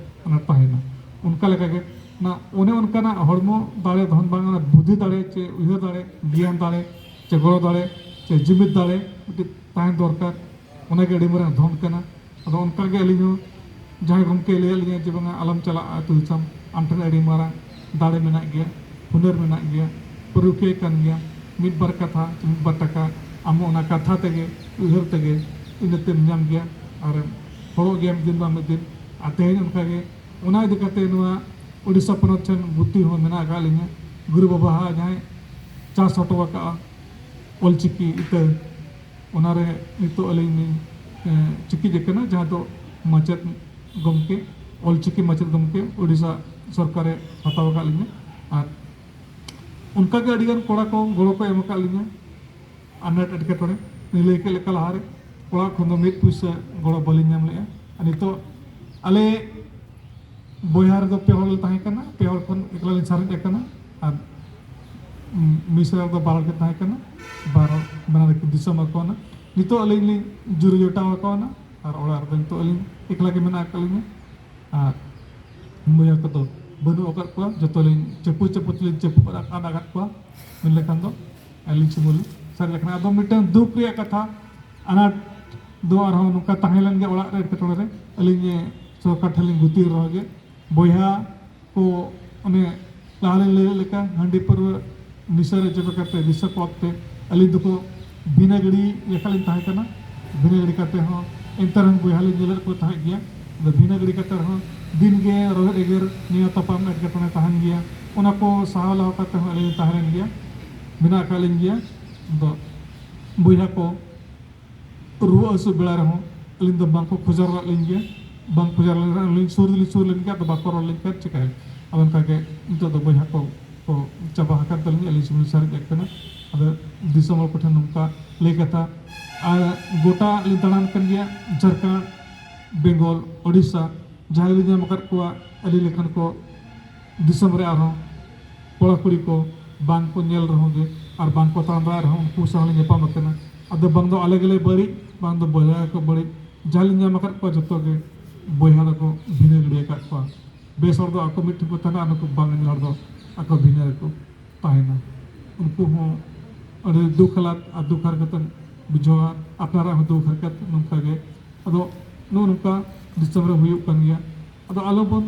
ᱚᱱᱟ ᱛᱟᱦᱮᱱᱟ᱾ ᱚᱱᱠᱟ ᱞᱮᱠᱟᱜᱮ ᱚᱱᱟ, ᱚᱱᱮ ᱚᱱᱠᱟᱱᱟᱜ ᱦᱚᱲᱢᱚ ᱫᱟᱲᱮ, ᱫᱷᱚᱱ ᱵᱟᱝ, ᱚᱱᱟ ᱵᱩᱫᱷᱤ ᱫᱟᱲᱮ ᱪᱮ ᱩᱭᱦᱟᱹᱨ ᱫᱟᱲᱮ, ᱜᱮᱭᱟᱱ ᱫᱟᱲᱮ ᱪᱮ ᱜᱚᱲᱚ ᱫᱟᱲᱮ ᱪᱮ ᱡᱩᱢᱤᱫ ᱫᱟᱲᱮ ᱢᱤᱫᱴᱤᱡ ᱛᱟᱦᱮᱱ ᱫᱚᱨᱠᱟᱨ᱾ ᱚᱱᱟᱜᱮ ᱟᱹᱰᱤ ᱢᱟᱨᱟᱝ ᱫᱷᱚᱱ ᱠᱟᱱᱟ᱾ ᱟᱫᱚ ᱚᱱᱠᱟᱜᱮ ᱟᱹᱞᱤᱧ ᱦᱚᱸ ᱡᱟᱦᱟᱸᱭ ᱜᱚᱢᱠᱮ ᱞᱟᱹᱭᱟᱫ ᱞᱤᱧᱟ ᱡᱮ ᱵᱟᱝᱟ ᱟᱞᱚᱢ ᱪᱟᱞᱟᱜᱼᱟ ᱟᱹᱛᱩ ᱫᱤᱥᱚᱢ, ᱟᱢ ᱴᱷᱮᱱ ᱟᱹᱰᱤ ᱢᱟᱨᱟᱝ ᱫᱟᱲᱮ ᱢᱮᱱᱟᱜ ᱜᱮᱭᱟ, ᱦᱩᱱᱟᱹᱨ ᱢᱮᱱᱟᱜ ᱜᱮᱭᱟ, ᱯᱟᱹᱨᱩᱠᱷᱤᱭᱟᱹ ᱠᱟᱱ ᱜᱮᱭᱟ, ᱢᱤᱫ ᱵᱟᱨ ᱠᱟᱛᱷᱟ, ᱢᱤᱫ ᱵᱟᱨ ᱴᱟᱠᱟ, ᱟᱢ ᱚᱱᱟ ᱠᱟᱛᱷᱟ ᱛᱮᱜᱮ, ᱩᱭᱦᱟᱹᱨ ᱛᱮᱜᱮ ᱤᱱᱟᱹᱛᱮᱢ ᱧᱟᱢ ᱜᱮᱭᱟ ᱟᱨ ᱦᱚᱲᱚᱜ ᱜᱮᱭᱟ ᱢᱤᱫ ᱫᱤᱱ ᱵᱟᱝ ᱢᱤᱫ ᱫᱤᱱ᱾ ᱟᱨ ᱛᱮᱦᱮᱧ ᱚᱱᱠᱟᱜᱮ, ᱚᱱᱟ ᱤᱫᱤ ᱠᱟᱛᱮ ᱱᱚᱣᱟ ᱳᱰᱤᱥᱟ ᱯᱚᱱᱚᱛ ᱴᱷᱮᱱ ᱜᱩᱛᱤ ᱦᱚᱸ ᱢᱮᱱᱟᱜ ᱟᱠᱟᱫ ᱞᱤᱧᱟ᱾ ᱜᱩᱨᱩ ᱵᱟᱵᱟ ᱦᱟᱜ ᱡᱟᱦᱟᱸᱭ ᱪᱟᱥ ᱦᱚᱴᱚ ᱟᱠᱟᱫᱼᱟ ᱚᱞᱪᱤᱠᱤ ᱤᱛᱟᱹ, ᱚᱱᱟᱨᱮ ᱱᱤᱛᱚᱜ ᱟᱹᱞᱤᱧ ᱞᱤᱧ, ᱮ, ᱪᱤᱠᱤᱡ ᱟᱠᱟᱱᱟ, ᱡᱟᱦᱟᱸ ᱫᱚ ᱢᱟᱪᱮᱫ ᱜᱚᱢᱠᱮ, ᱚᱞᱪᱤᱠᱤ ᱢᱟᱪᱮᱫ ᱜᱚᱢᱠᱮ ᱳᱰᱤᱥᱟ ᱥᱚᱨᱠᱟᱨᱮ ᱦᱟᱛᱟᱣ ᱟᱠᱟᱫ ᱞᱤᱧᱟ᱾ ᱟᱨ ᱚᱱᱠᱟᱜᱮ ᱟᱹᱰᱤᱜᱟᱱ ᱠᱚᱲᱟ ᱠᱚ ᱜᱚᱲᱚ ᱠᱚ ᱮᱢ ᱟᱠᱟᱫ ᱞᱤᱧᱟ᱾ ᱟᱱᱟᱴ ᱮᱴᱠᱮᱴᱚᱬᱮ, ᱞᱤᱧ ᱞᱟᱹᱭ ᱠᱮᱫ ᱞᱮᱠᱟ ᱞᱟᱦᱟᱨᱮ, ᱚᱲᱟᱜ ᱠᱷᱚᱱ ᱫᱚ ᱢᱤᱫ ᱯᱩᱭᱥᱟᱹ ᱜᱚᱲᱚ ᱵᱟᱹᱞᱤᱧ ᱧᱟᱢ ᱞᱮᱜᱼᱟ᱾ ᱟᱨ ᱱᱤᱛᱚᱜ ᱟᱞᱮ ᱵᱚᱭᱦᱟ ᱨᱮᱫᱚ ᱯᱮ ᱦᱚᱲ ᱞᱮ ᱛᱟᱦᱮᱸ ᱠᱟᱱᱟ, ᱯᱮ ᱦᱚᱲ ᱠᱷᱚᱱ ᱮᱠᱞᱟ ᱞᱤᱧ ᱥᱟᱨᱮᱡ ᱟᱠᱟᱱᱟ᱾ ᱟᱨ, ᱩᱢ, ᱢᱤᱥᱨᱟ ᱨᱮᱫᱚ ᱵᱟᱨ ᱦᱚᱲ ᱠᱤᱱ ᱛᱟᱦᱮᱸ ᱠᱟᱱᱟ, ᱵᱟᱨ ᱦᱚᱲ ᱵᱟᱱᱟᱨ ᱠᱤᱱ ᱫᱤᱥᱚᱢ ᱟᱠᱟᱱᱟ᱾ ᱱᱤᱛᱚᱜ ᱟᱹᱞᱤᱧ ᱞᱤᱧ ᱡᱩᱨᱤ ᱡᱚᱴᱟᱣ ᱟᱠᱟᱱᱟ᱾ ᱟᱨ ᱚᱲᱟᱜ ᱨᱮᱫᱚ ᱱᱤᱛᱚᱜ ᱟᱹᱞᱤᱧ ᱮᱠᱞᱟ ᱜᱮ ᱢᱮᱱᱟᱜ ᱟᱠᱟᱫ ᱞᱤᱧᱟ᱾ ᱟᱨ ᱵᱚᱭᱦᱟ ᱠᱚᱫᱚ ᱵᱟᱹᱱᱩᱜ ᱟᱠᱟᱫ ᱠᱚᱣᱟ, ᱡᱚᱛᱚ ᱞᱤᱧ ᱪᱟᱯᱩ ᱪᱟᱯᱩ ᱛᱮᱞᱤᱧ ᱪᱟᱯᱩ ᱟᱫ ᱟᱠᱟᱫ ᱠᱚᱣᱟ᱾ ᱢᱮᱱ ᱞᱮᱠᱷᱟᱱ ᱫᱚ ᱟᱹᱞᱤᱧ ᱥᱩᱢᱩᱝ ᱞᱤᱧ ᱥᱟᱨᱮᱡ ᱟᱠᱟᱱᱟ᱾ ᱟᱫᱚ ᱢᱤᱫᱴᱟᱝ ᱫᱩᱠ ᱨᱮᱭᱟᱜ ᱠᱟᱛᱷᱟ, ᱟᱱᱟᱴ ᱫᱚ ᱟᱨᱦᱚᱸ ᱱᱚᱝᱠᱟ ᱛᱟᱦᱮᱸ ᱞᱮᱱ ᱜᱮ ᱚᱲᱟᱜ ᱨᱮ ᱮᱴᱠᱮᱴᱚᱬᱮ ᱨᱮ, ᱟᱹᱞᱤᱧ ᱥᱚᱨᱠᱟᱨ ᱴᱷᱮᱱ ᱞᱤᱧ ᱜᱩᱛᱤ ᱨᱮᱦᱚᱸ ᱜᱮ, ᱵᱚᱭᱦᱟ ᱠᱚ ᱚᱱᱮ ᱞᱟᱦᱟ ᱞᱤᱧ ᱞᱟᱹᱭ ᱞᱮᱠᱟ ᱦᱟᱺᱰᱤ ᱯᱟᱹᱨᱣᱟᱹ ᱱᱤᱥᱟᱹ ᱨᱮ ᱡᱚᱵᱮ ᱠᱟᱛᱮ, ᱱᱤᱥᱟᱹ ᱯᱚᱫ ᱛᱮ ᱟᱹᱞᱤᱧ ᱫᱚᱠᱚ ᱵᱷᱤᱱᱟᱹ ᱜᱟᱹᱲᱤ ᱞᱮᱠᱟ ᱞᱤᱧ ᱛᱟᱦᱮᱸ ᱠᱟᱱᱟ᱾ ᱵᱷᱤᱱᱟᱹ ᱜᱟᱹᱲᱤ ᱠᱟᱛᱮ ᱦᱚᱸ ᱮᱱᱛᱮ ᱨᱮᱦᱚᱸ ᱵᱚᱭᱦᱟ ᱞᱤᱧ ᱧᱮᱞᱮᱫ ᱠᱚ ᱛᱟᱦᱮᱸᱫ ᱜᱮᱭᱟ᱾ ᱟᱫᱚ ᱵᱷᱤᱱᱟᱹ ᱜᱟᱹᱲᱤ ᱠᱟᱛᱮ ᱨᱮᱦᱚᱸ ᱫᱤᱱ ᱜᱮ ᱨᱚᱦᱮᱫ ᱮᱜᱮᱨ, ᱱᱤᱭᱟᱹ ᱛᱟᱯᱟᱢ ᱮᱴᱠᱮᱴᱚᱬᱮ ᱛᱟᱦᱮᱱ ᱜᱮᱭᱟ᱾ ᱚᱱᱟ ᱠᱚ ᱥᱟᱦᱟᱣ ᱞᱟᱦᱟ ᱠᱟᱛᱮ ᱦᱚᱸ ᱟᱹᱞᱤᱧ ᱞᱤᱧ ᱛᱟᱦᱮᱸ ᱞᱮᱱ ᱜᱮᱭᱟ, ᱢᱮᱱᱟᱜ ᱟᱠᱟᱫ ᱞᱤᱧ ᱜᱮᱭᱟ᱾ ᱟᱫᱚ ᱵᱚᱭᱦᱟ ᱠᱚ ᱨᱩᱣᱟᱹ ᱦᱟᱹᱥᱩ ᱵᱮᱲᱟ ᱨᱮᱦᱚᱸ ᱟᱹᱞᱤᱧ ᱫᱚ ᱵᱟᱝᱠᱚ ᱠᱷᱚᱡᱟᱨ ᱞᱮᱫ ᱞᱤᱧ ᱜᱮᱭᱟ, ᱵᱟᱝ ᱠᱷᱚᱡᱟᱨ ᱞᱮᱱ ᱨᱮᱦᱚᱸ ᱟᱹᱞᱤᱧ ᱥᱩᱨ ᱫᱚᱞᱤᱧ ᱥᱩᱨ ᱞᱮᱱ ᱜᱮᱭᱟ, ᱟᱫᱚ ᱵᱟᱠᱚ ᱨᱚᱲ ᱞᱮᱱᱠᱷᱟᱱ ᱪᱤᱠᱟᱹᱭᱟ? ᱟᱫᱚ ᱚᱱᱠᱟᱜᱮ ᱱᱤᱛᱚᱜ ᱫᱚ ᱵᱚᱭᱦᱟ ᱠᱚ ᱠᱚ ᱪᱟᱵᱟ ᱟᱠᱟᱱ ᱛᱟᱹᱞᱤᱧᱟ, ᱟᱹᱞᱤᱧ ᱥᱩᱢᱩᱝ ᱥᱟᱨᱮᱡ ᱟᱠᱟᱱᱟ᱾ ᱟᱫᱚ ᱫᱤᱥᱚᱢ ᱦᱚᱲ ᱠᱚᱴᱷᱮᱱ ᱱᱚᱝᱠᱟ ᱞᱟᱹᱭ ᱠᱟᱛᱷᱟ, ᱟᱨ ᱜᱚᱴᱟ ᱞᱤᱧ ᱫᱟᱬᱟᱱ ᱠᱟᱱ ᱜᱮᱭᱟ, ᱡᱷᱟᱲᱠᱷᱚᱸᱰ, ᱵᱮᱝᱜᱚᱞ, ᱳᱰᱤᱥᱟ, ᱡᱟᱦᱟᱸᱭ ᱞᱤᱧ ᱧᱟᱢ ᱟᱠᱟᱫ ᱠᱚᱣᱟ ᱟᱹᱞᱤᱧ ᱞᱮᱠᱟᱱ ᱠᱚ ᱫᱤᱥᱚᱢ ᱨᱮ ᱟᱨᱦᱚᱸ ᱠᱚᱲᱟ ᱠᱩᱲᱤ ᱠᱚ ᱵᱟᱝ ᱠᱚ ᱧᱮᱞ ᱨᱮᱦᱚᱸ ᱜᱮ ᱟᱨ ᱵᱟᱝ ᱠᱚ ᱛᱟᱲᱟᱢ ᱫᱟᱲᱮᱭᱟᱜ ᱨᱮᱦᱚᱸ ᱩᱱᱠᱩ ᱥᱟᱶ ᱞᱮ ᱧᱟᱯᱟᱢ ᱟᱠᱟᱱᱟ᱾ ᱟᱫᱚ ᱵᱟᱝ ᱫᱚ ᱟᱞᱮ ᱜᱮᱞᱮ ᱵᱟᱹᱲᱤᱡ, ᱵᱟᱝ ᱫᱚ ᱵᱚᱭᱦᱟ ᱜᱮᱠᱚ ᱵᱟᱹᱲᱤᱡ, ᱡᱟᱦᱟᱸ ᱞᱤᱧ ᱧᱟᱢ ᱟᱠᱟᱫ ᱠᱚᱣᱟ ᱡᱚᱛᱚ ᱜᱮ ᱵᱚᱭᱦᱟ ᱫᱚᱠᱚ ᱵᱷᱤᱱᱟᱹ ᱜᱤᱰᱤ ᱟᱠᱟᱫ ᱠᱚᱣᱟ᱾ ᱵᱮᱥ ᱦᱚᱲ ᱫᱚ ᱟᱠᱚ ᱢᱤᱫ ᱴᱷᱮᱱ ᱠᱚ ᱛᱟᱦᱮᱱᱟ, ᱟᱨ ᱱᱩᱠᱩ ᱵᱟᱝ ᱧᱮᱞ ᱦᱚᱲ ᱫᱚ ᱟᱠᱚ ᱵᱷᱤᱱᱟᱹ ᱨᱮᱠᱚ ᱛᱟᱦᱮᱱᱟ᱾ ᱩᱱᱠᱩ ᱦᱚᱸ ᱟᱹᱰᱤ ᱫᱩᱠ ᱦᱟᱞᱟᱛ ᱟᱨ ᱫᱩᱠ ᱦᱟᱨᱠᱮᱛ ᱮᱢ ᱵᱩᱡᱷᱟᱹᱣᱟ, ᱟᱯᱱᱟᱨᱟᱜ ᱦᱚᱸ ᱫᱩᱠ ᱦᱟᱨᱠᱮᱛ ᱱᱚᱝᱠᱟ ᱜᱮ᱾ ᱟᱫᱚ ᱱᱚᱜᱼᱚ ᱱᱚᱝᱠᱟ ᱫᱤᱥᱚᱢ ᱨᱮ ᱦᱩᱭᱩᱜ ᱠᱟᱱ ᱜᱮᱭᱟ᱾ ᱟᱫᱚ ᱟᱞᱚᱵᱚᱱ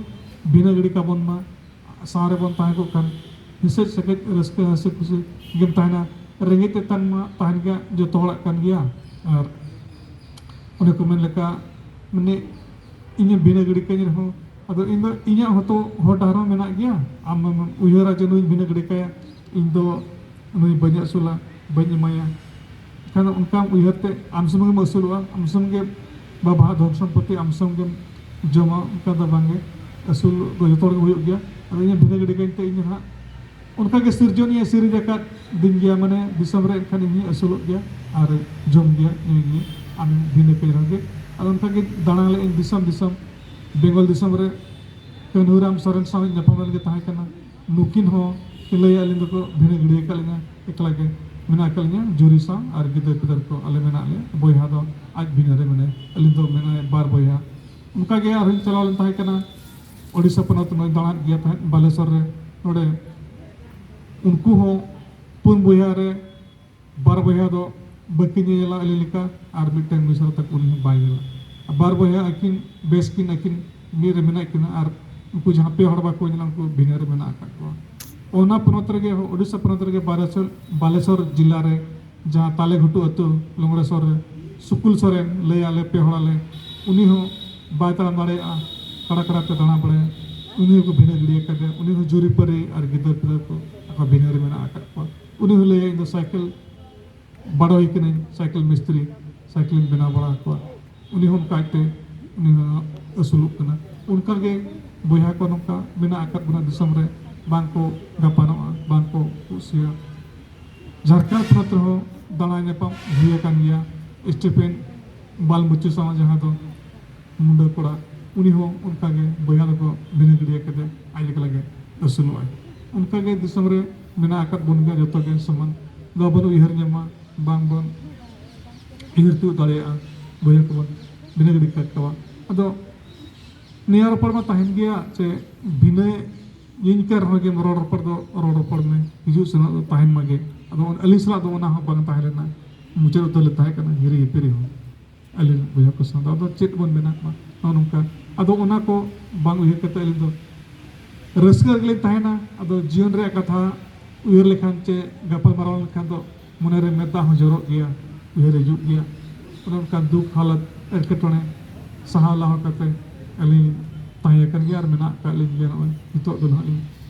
ᱵᱷᱤᱱᱟᱹ ᱜᱤᱰᱤ ᱠᱟᱵᱚᱱ ᱢᱟ, ᱥᱟᱶ ᱨᱮᱵᱚᱱ ᱛᱟᱦᱮᱸ ᱠᱚᱜ ᱠᱷᱟᱱ ᱦᱤᱥᱟᱹ ᱥᱮᱠᱮᱡ ᱨᱟᱹᱥᱠᱟᱹ ᱦᱟᱹᱥᱤ ᱠᱷᱩᱥᱤ ᱜᱮᱢ ᱛᱟᱦᱮᱱᱟ᱾ ᱨᱮᱸᱜᱮᱡ ᱛᱮᱛᱟᱝ ᱢᱟ ᱛᱟᱦᱮᱱ ᱜᱮᱭᱟ, ᱡᱚᱛᱚ ᱦᱚᱲᱟᱜ ᱠᱟᱱ ᱜᱮᱭᱟ᱾ ᱟᱨ ᱚᱱᱮ ᱠᱚ ᱢᱮᱱ ᱞᱮᱠᱟ, ᱢᱟᱱᱮ, ᱤᱧᱮ ᱵᱷᱤᱱᱟᱹ ᱜᱤᱰᱤ ᱠᱟᱹᱧ ᱨᱮᱦᱚᱸ, ᱟᱫᱚ ᱤᱧ ᱫᱚ ᱤᱧᱟᱹᱜ ᱦᱚᱸᱛᱚ ᱦᱚᱨ ᱰᱟᱦᱟᱨ ᱦᱚᱸ ᱢᱮᱱᱟᱜ ᱜᱮᱭᱟ᱾ ᱟᱢ ᱩᱭᱦᱟᱹᱨᱟ ᱡᱮ ᱱᱩᱭ ᱵᱷᱤᱱᱟᱹ ᱜᱤᱰᱤ ᱠᱟᱭᱟ, ᱤᱧ ᱫᱚ ᱱᱩᱭ ᱵᱟᱹᱧ ᱟᱹᱥᱩᱞᱟ, ᱵᱟᱹᱧ ᱮᱢᱟᱭᱟ᱾ ᱮᱱᱠᱷᱟᱱ ᱚᱱᱠᱟᱢ ᱩᱭᱦᱟᱹᱨ ᱛᱮ ᱟᱢ ᱥᱩᱢᱩᱝ ᱜᱮᱢ ᱟᱹᱥᱩᱞᱚᱜᱼᱟ, ᱟᱢ ᱥᱩᱢᱩᱝ ᱜᱮ ᱵᱟᱵᱟᱣᱟᱜ ᱫᱷᱚᱱ ᱥᱚᱢᱯᱚᱛᱤ ᱟᱢ ᱥᱩᱢᱩᱝ ᱜᱮᱢ ᱡᱚᱢᱟ, ᱚᱱᱠᱟ ᱫᱚ ᱵᱟᱝᱜᱮ᱾ ᱟᱹᱥᱩᱞ ᱫᱚ ᱡᱚᱛᱚ ᱦᱚᱲ ᱜᱮ ᱦᱩᱭᱩᱜ ᱜᱮᱭᱟ᱾ ᱟᱫᱚ ᱤᱧᱟᱹᱜ ᱵᱷᱤᱱᱟᱹ ᱜᱤᱰᱤ ᱠᱟᱹᱧ ᱛᱮ ᱤᱧ ᱫᱚ ᱦᱟᱸᱜ ᱚᱱᱠᱟ ᱜᱮ ᱥᱤᱨᱡᱚᱱᱤᱭᱟᱹ ᱥᱤᱨᱤᱡᱽ ᱟᱠᱟᱫ ᱫᱤᱧ ᱜᱮᱭᱟ, ᱢᱟᱱᱮ ᱫᱤᱥᱚᱢ ᱨᱮ ᱮᱱᱠᱷᱟᱱ ᱤᱧ ᱦᱚᱸᱧ ᱟᱹᱥᱩᱞᱚᱜ ᱜᱮᱭᱟ ᱟᱨ ᱡᱚᱢ ᱜᱮᱭᱟ, ᱧᱩᱭ ᱜᱮᱭᱟ, ᱟᱢ ᱵᱷᱤᱱᱟᱹ ᱠᱟᱹᱧ ᱨᱮᱦᱚᱸ ᱜᱮ᱾ ᱟᱫᱚ ᱚᱱᱠᱟ ᱜᱮ ᱫᱟᱬᱟ ᱞᱮᱫ ᱟᱹᱧ ᱫᱤᱥᱚᱢ ᱫᱤᱥᱚᱢ, ᱵᱮᱝᱜᱚᱞ ᱫᱤᱥᱚᱢ ᱨᱮ ᱠᱟᱹᱱᱦᱩᱨᱟᱢ ᱥᱚᱨᱮᱱ ᱥᱟᱶ ᱤᱧ ᱧᱟᱯᱟᱢ ᱞᱮᱱ ᱜᱮ ᱛᱟᱦᱮᱸ ᱠᱟᱱᱟ᱾ ᱱᱩᱠᱤᱱ ᱦᱚᱸ ᱞᱟᱹᱭᱟ ᱟᱹᱞᱤᱧ ᱫᱚᱠᱚ ᱵᱷᱤᱱᱟᱹ ᱜᱤᱰᱤ ᱟᱠᱟᱫ ᱞᱤᱧᱟ, ᱮᱠᱞᱟ ᱜᱮ ᱢᱮᱱᱟᱜ ᱟᱠᱟᱫ ᱞᱤᱧᱟ, ᱡᱩᱨᱤ ᱥᱟᱶ ᱟᱨ ᱜᱤᱫᱟᱹᱨ ᱯᱤᱫᱟᱹᱨ ᱠᱚ ᱟᱞᱮ ᱢᱮᱱᱟᱜ ᱞᱮᱭᱟ, ᱵᱚᱭᱦᱟ ᱫᱚ ᱟᱡ ᱵᱷᱤᱱᱟᱹ ᱨᱮ ᱢᱮᱱᱟᱭᱟ, ᱟᱹᱞᱤᱧ ᱫᱚ ᱢᱮᱱᱟᱭᱟ ᱵᱟᱨ ᱵᱚᱭᱦᱟ᱾ ᱚᱱᱠᱟ ᱜᱮ ᱟᱨᱦᱚᱸᱧ ᱪᱟᱞᱟᱣ ᱞᱮᱱ ᱛᱟᱦᱮᱸ ᱠᱟᱱᱟ ᱳᱰᱤᱥᱟ ᱯᱚᱱᱚᱛ, ᱱᱚᱜᱼᱚᱭ ᱫᱟᱬᱟᱱ ᱜᱮᱭᱟ ᱛᱟᱦᱮᱸᱫ ᱵᱟᱞᱮᱥᱚᱨ ᱨᱮ᱾ ᱱᱚᱰᱮ ᱩᱱᱠᱩ ᱦᱚᱸ ᱯᱩᱱ ᱵᱚᱭᱦᱟ ᱨᱮ ᱵᱟᱨ ᱵᱚᱭᱦᱟ ᱫᱚ ᱵᱟᱹᱠᱤᱱ ᱧᱮᱧᱮᱞᱟ ᱟᱹᱞᱤᱧ ᱞᱮᱠᱟ, ᱟᱨ ᱢᱤᱫᱴᱟᱝ ᱢᱤᱥᱨᱟ ᱛᱟᱠᱚ ᱩᱱᱤ ᱦᱚᱸ ᱵᱟᱭ ᱧᱮᱞᱟ᱾ ᱵᱟᱨ ᱵᱚᱭᱦᱟ ᱟᱹᱠᱤᱱ ᱵᱮᱥ ᱠᱤᱱ, ᱟᱹᱠᱤᱱ ᱢᱤᱫ ᱨᱮ ᱢᱮᱱᱟᱜ ᱠᱤᱱᱟ, ᱟᱨ ᱩᱱᱠᱩ ᱡᱟᱦᱟᱸ ᱯᱮ ᱦᱚᱲ ᱵᱟᱠᱚ ᱧᱮᱞᱟ, ᱩᱱᱠᱩ ᱵᱷᱤᱱᱟᱹ ᱨᱮ ᱢᱮᱱᱟᱜ ᱟᱠᱟᱫ ᱠᱚᱣᱟ᱾ ᱚᱱᱟ ᱯᱚᱱᱚᱛ ᱨᱮᱜᱮ, ᱳᱰᱤᱥᱟ ᱯᱚᱱᱚᱛ ᱨᱮᱜᱮ ᱵᱟᱞᱮᱥᱚᱨ, ᱵᱟᱞᱮᱥᱚᱨ ᱡᱮᱞᱟ ᱨᱮ ᱡᱟᱦᱟᱸ ᱛᱟᱞᱮ ᱜᱷᱩᱴᱩ ᱟᱹᱛᱩ ᱞᱚᱝᱲᱮᱥᱚᱨ ᱨᱮ ᱥᱩᱠᱩᱞ ᱥᱚᱨᱮᱱ ᱞᱟᱹᱭ ᱟᱞᱮ ᱯᱮ ᱦᱚᱲ ᱟᱞᱮ, ᱩᱱᱤ ᱦᱚᱸ ᱵᱟᱭ ᱛᱟᱲᱟᱢ ᱫᱟᱲᱮᱭᱟᱜᱼᱟ, ᱠᱟᱲᱟ ᱠᱟᱲᱟ ᱛᱮ ᱫᱟᱬᱟ ᱵᱟᱲᱟᱭᱟ, ᱩᱱᱤ ᱦᱚᱸᱠᱚ ᱵᱷᱤᱱᱟᱹ ᱜᱤᱰᱤ ᱟᱠᱟᱫᱮᱭᱟ᱾ ᱩᱱᱤ ᱦᱚᱸ ᱡᱩᱨᱤ ᱯᱟᱹᱨᱤ ᱟᱨ ᱜᱤᱫᱟᱹᱨ ᱯᱤᱫᱟᱹᱨ ᱠᱚ ᱟᱠᱚ ᱵᱷᱤᱱᱟᱹ ᱨᱮ ᱢᱮᱱᱟᱜ ᱟᱠᱟᱫ ᱠᱚᱣᱟ᱾ ᱩᱱᱤ ᱦᱚᱸ ᱞᱟᱹᱭᱟ, "ᱤᱧ ᱫᱚ ᱥᱟᱭᱠᱮᱞ ᱵᱟᱰᱚᱭ ᱠᱟᱹᱱᱟᱹᱧ, ᱥᱟᱭᱠᱮᱞ ᱢᱤᱥᱛᱨᱤ, ᱥᱟᱭᱠᱮᱞᱤᱧ ᱵᱮᱱᱟᱣ ᱵᱟᱲᱟ ᱟᱠᱚᱣᱟ᱾" ᱩᱱᱤ ᱦᱚᱸ ᱚᱱᱠᱟ ᱟᱡᱛᱮ ᱩᱱᱤ ᱦᱚᱸ ᱟᱹᱥᱩᱞᱚᱜ ᱠᱟᱱᱟ᱾ ᱚᱱᱠᱟ ᱜᱮ ᱵᱚᱭᱦᱟ ᱠᱚ ᱱᱚᱝᱠᱟ ᱢᱮᱱᱟᱜ ᱟᱠᱟᱫ ᱵᱚᱱᱟ ᱫᱤᱥᱚᱢ ᱨᱮ, ᱵᱟᱝ ᱠᱚ ᱜᱟᱯᱟᱱᱚᱜᱼᱟ, ᱵᱟᱝ ᱠᱚ ᱠᱩᱥᱤᱭᱟᱜᱼᱟ᱾ ᱡᱷᱟᱲᱠᱷᱚᱸᱰ ᱯᱚᱱᱚᱛ ᱨᱮᱦᱚᱸ ᱫᱟᱬᱟ ᱧᱟᱯᱟᱢ ᱦᱩᱭ ᱟᱠᱟᱱ ᱜᱮᱭᱟ, ᱥᱴᱤᱯᱷᱮᱱ ᱵᱟᱞᱢᱩᱪᱩ ᱥᱟᱶ, ᱡᱟᱦᱟᱸ ᱫᱚ ᱢᱩᱸᱰᱟᱹ ᱠᱚᱲᱟ, ᱩᱱᱤ ᱦᱚᱸ ᱚᱱᱠᱟ ᱜᱮ ᱵᱚᱭᱦᱟ ᱫᱚᱠᱚ ᱵᱷᱤᱱᱟᱹ ᱜᱤᱰᱤ ᱟᱠᱟᱫᱮ, ᱟᱡ ᱞᱮᱠᱟ ᱞᱟᱜᱮ ᱟᱹᱥᱩᱞᱚᱜᱼᱟᱭ᱾ ᱚᱱᱠᱟ ᱜᱮ ᱫᱤᱥᱚᱢ ᱨᱮ ᱢᱮᱱᱟᱜ ᱟᱠᱟᱫ ᱵᱚᱱ ᱜᱮᱭᱟ ᱡᱚᱛᱚ ᱜᱮ ᱥᱚᱢᱟᱱ᱾ ᱵᱟᱵᱚᱱ ᱩᱭᱦᱟᱹᱨ ᱧᱟᱢᱟ, ᱵᱟᱝ ᱵᱚᱱ ᱩᱭᱦᱟᱹᱨ ᱛᱤᱭᱳᱜ ᱫᱟᱲᱮᱭᱟᱜᱼᱟ, ᱵᱚᱭᱦᱟ ᱠᱚᱵᱚᱱ ᱵᱷᱤᱱᱟᱹ ᱜᱤᱰᱤ ᱠᱟᱠᱚᱣᱟ᱾ ᱟᱫᱚ ᱱᱤᱭᱟᱹ ᱨᱚᱯᱚᱲ ᱢᱟ ᱛᱟᱦᱮᱱ ᱜᱮᱭᱟ, ᱪᱮ ᱵᱷᱤᱱᱟᱹ ᱤᱧ ᱠᱟᱱ ᱨᱮᱦᱚᱸ ᱜᱮ ᱨᱚᱲ ᱨᱚᱯᱚᱲ ᱫᱚ ᱨᱚᱲ ᱨᱚᱯᱚᱲ ᱢᱮ, ᱦᱤᱡᱩᱜ ᱥᱮᱱᱚᱜ ᱫᱚ ᱛᱟᱦᱮᱱ ᱢᱟᱜᱮ᱾ ᱟᱫᱚ ᱟᱹᱞᱤᱧ ᱥᱟᱞᱟᱜ ᱫᱚ ᱚᱱᱟ ᱦᱚᱸ ᱵᱟᱝ ᱛᱟᱦᱮᱸ ᱞᱮᱱᱟ, ᱢᱩᱪᱟᱹᱫ ᱩᱛᱟᱹᱨ ᱞᱮ ᱛᱟᱦᱮᱸ ᱠᱟᱱᱟ ᱦᱤᱨᱤ ᱦᱤᱯᱤᱨᱤ ᱦᱚᱸ᱾ ᱟᱹᱞᱤᱧ ᱵᱚᱭᱦᱟ ᱠᱚ ᱥᱟᱶ ᱫᱚ ᱟᱫᱚ ᱪᱮᱫ ᱵᱚᱱ ᱢᱮᱱᱟ, ᱱᱚᱜᱼᱚ ᱱᱚᱝᱠᱟ᱾ ᱟᱫᱚ ᱚᱱᱟ ᱠᱚ ᱵᱟᱝ ᱩᱭᱦᱟᱹᱨ ᱠᱟᱛᱮ ᱟᱹᱞᱤᱧ ᱫᱚ ᱨᱟᱹᱥᱠᱟᱹ ᱨᱮᱜᱮᱞᱤᱧ ᱛᱟᱦᱮᱱᱟ᱾ ᱟᱫᱚ ᱡᱤᱭᱚᱱ ᱨᱮᱭᱟᱜ ᱠᱟᱛᱷᱟ ᱩᱭᱦᱟᱹᱨ ᱞᱮᱠᱷᱟᱱ ᱪᱮ ᱜᱟᱯᱟᱞ ᱢᱟᱨᱟᱣ ᱞᱮᱱᱠᱷᱟᱱ ᱫᱚ ᱢᱚᱱᱮᱨᱮ ᱢᱮᱫ ᱫᱟᱜ ᱦᱚᱸ ᱡᱚᱨᱚᱜ ᱜᱮᱭᱟ, ᱩᱭᱦᱟᱹᱨ ᱦᱤᱡᱩᱜ ᱜᱮᱭᱟ᱾ ᱚᱱᱮ ᱚᱱᱠᱟᱱ ᱫᱩᱠ ᱦᱟᱞᱚᱛ, ᱮᱴᱠᱮᱴᱚᱬᱮ ᱥᱟᱦᱟᱣ ᱞᱟᱦᱟ ᱠᱟᱛᱮ ᱟᱹᱞᱤᱧ ᱞᱤᱧ ᱛᱟᱦᱮᱸ ᱟᱠᱟᱱ ᱜᱮᱭᱟ ᱟᱨ ᱢᱮᱱᱟᱜ ᱟᱠᱟᱫ ᱞᱤᱧ ᱜᱮᱭᱟ᱾ ᱱᱚᱜᱼᱚᱭ ᱱᱤᱛᱚᱜ ᱫᱚ ᱱᱟᱦᱟᱜ ᱞᱤᱧ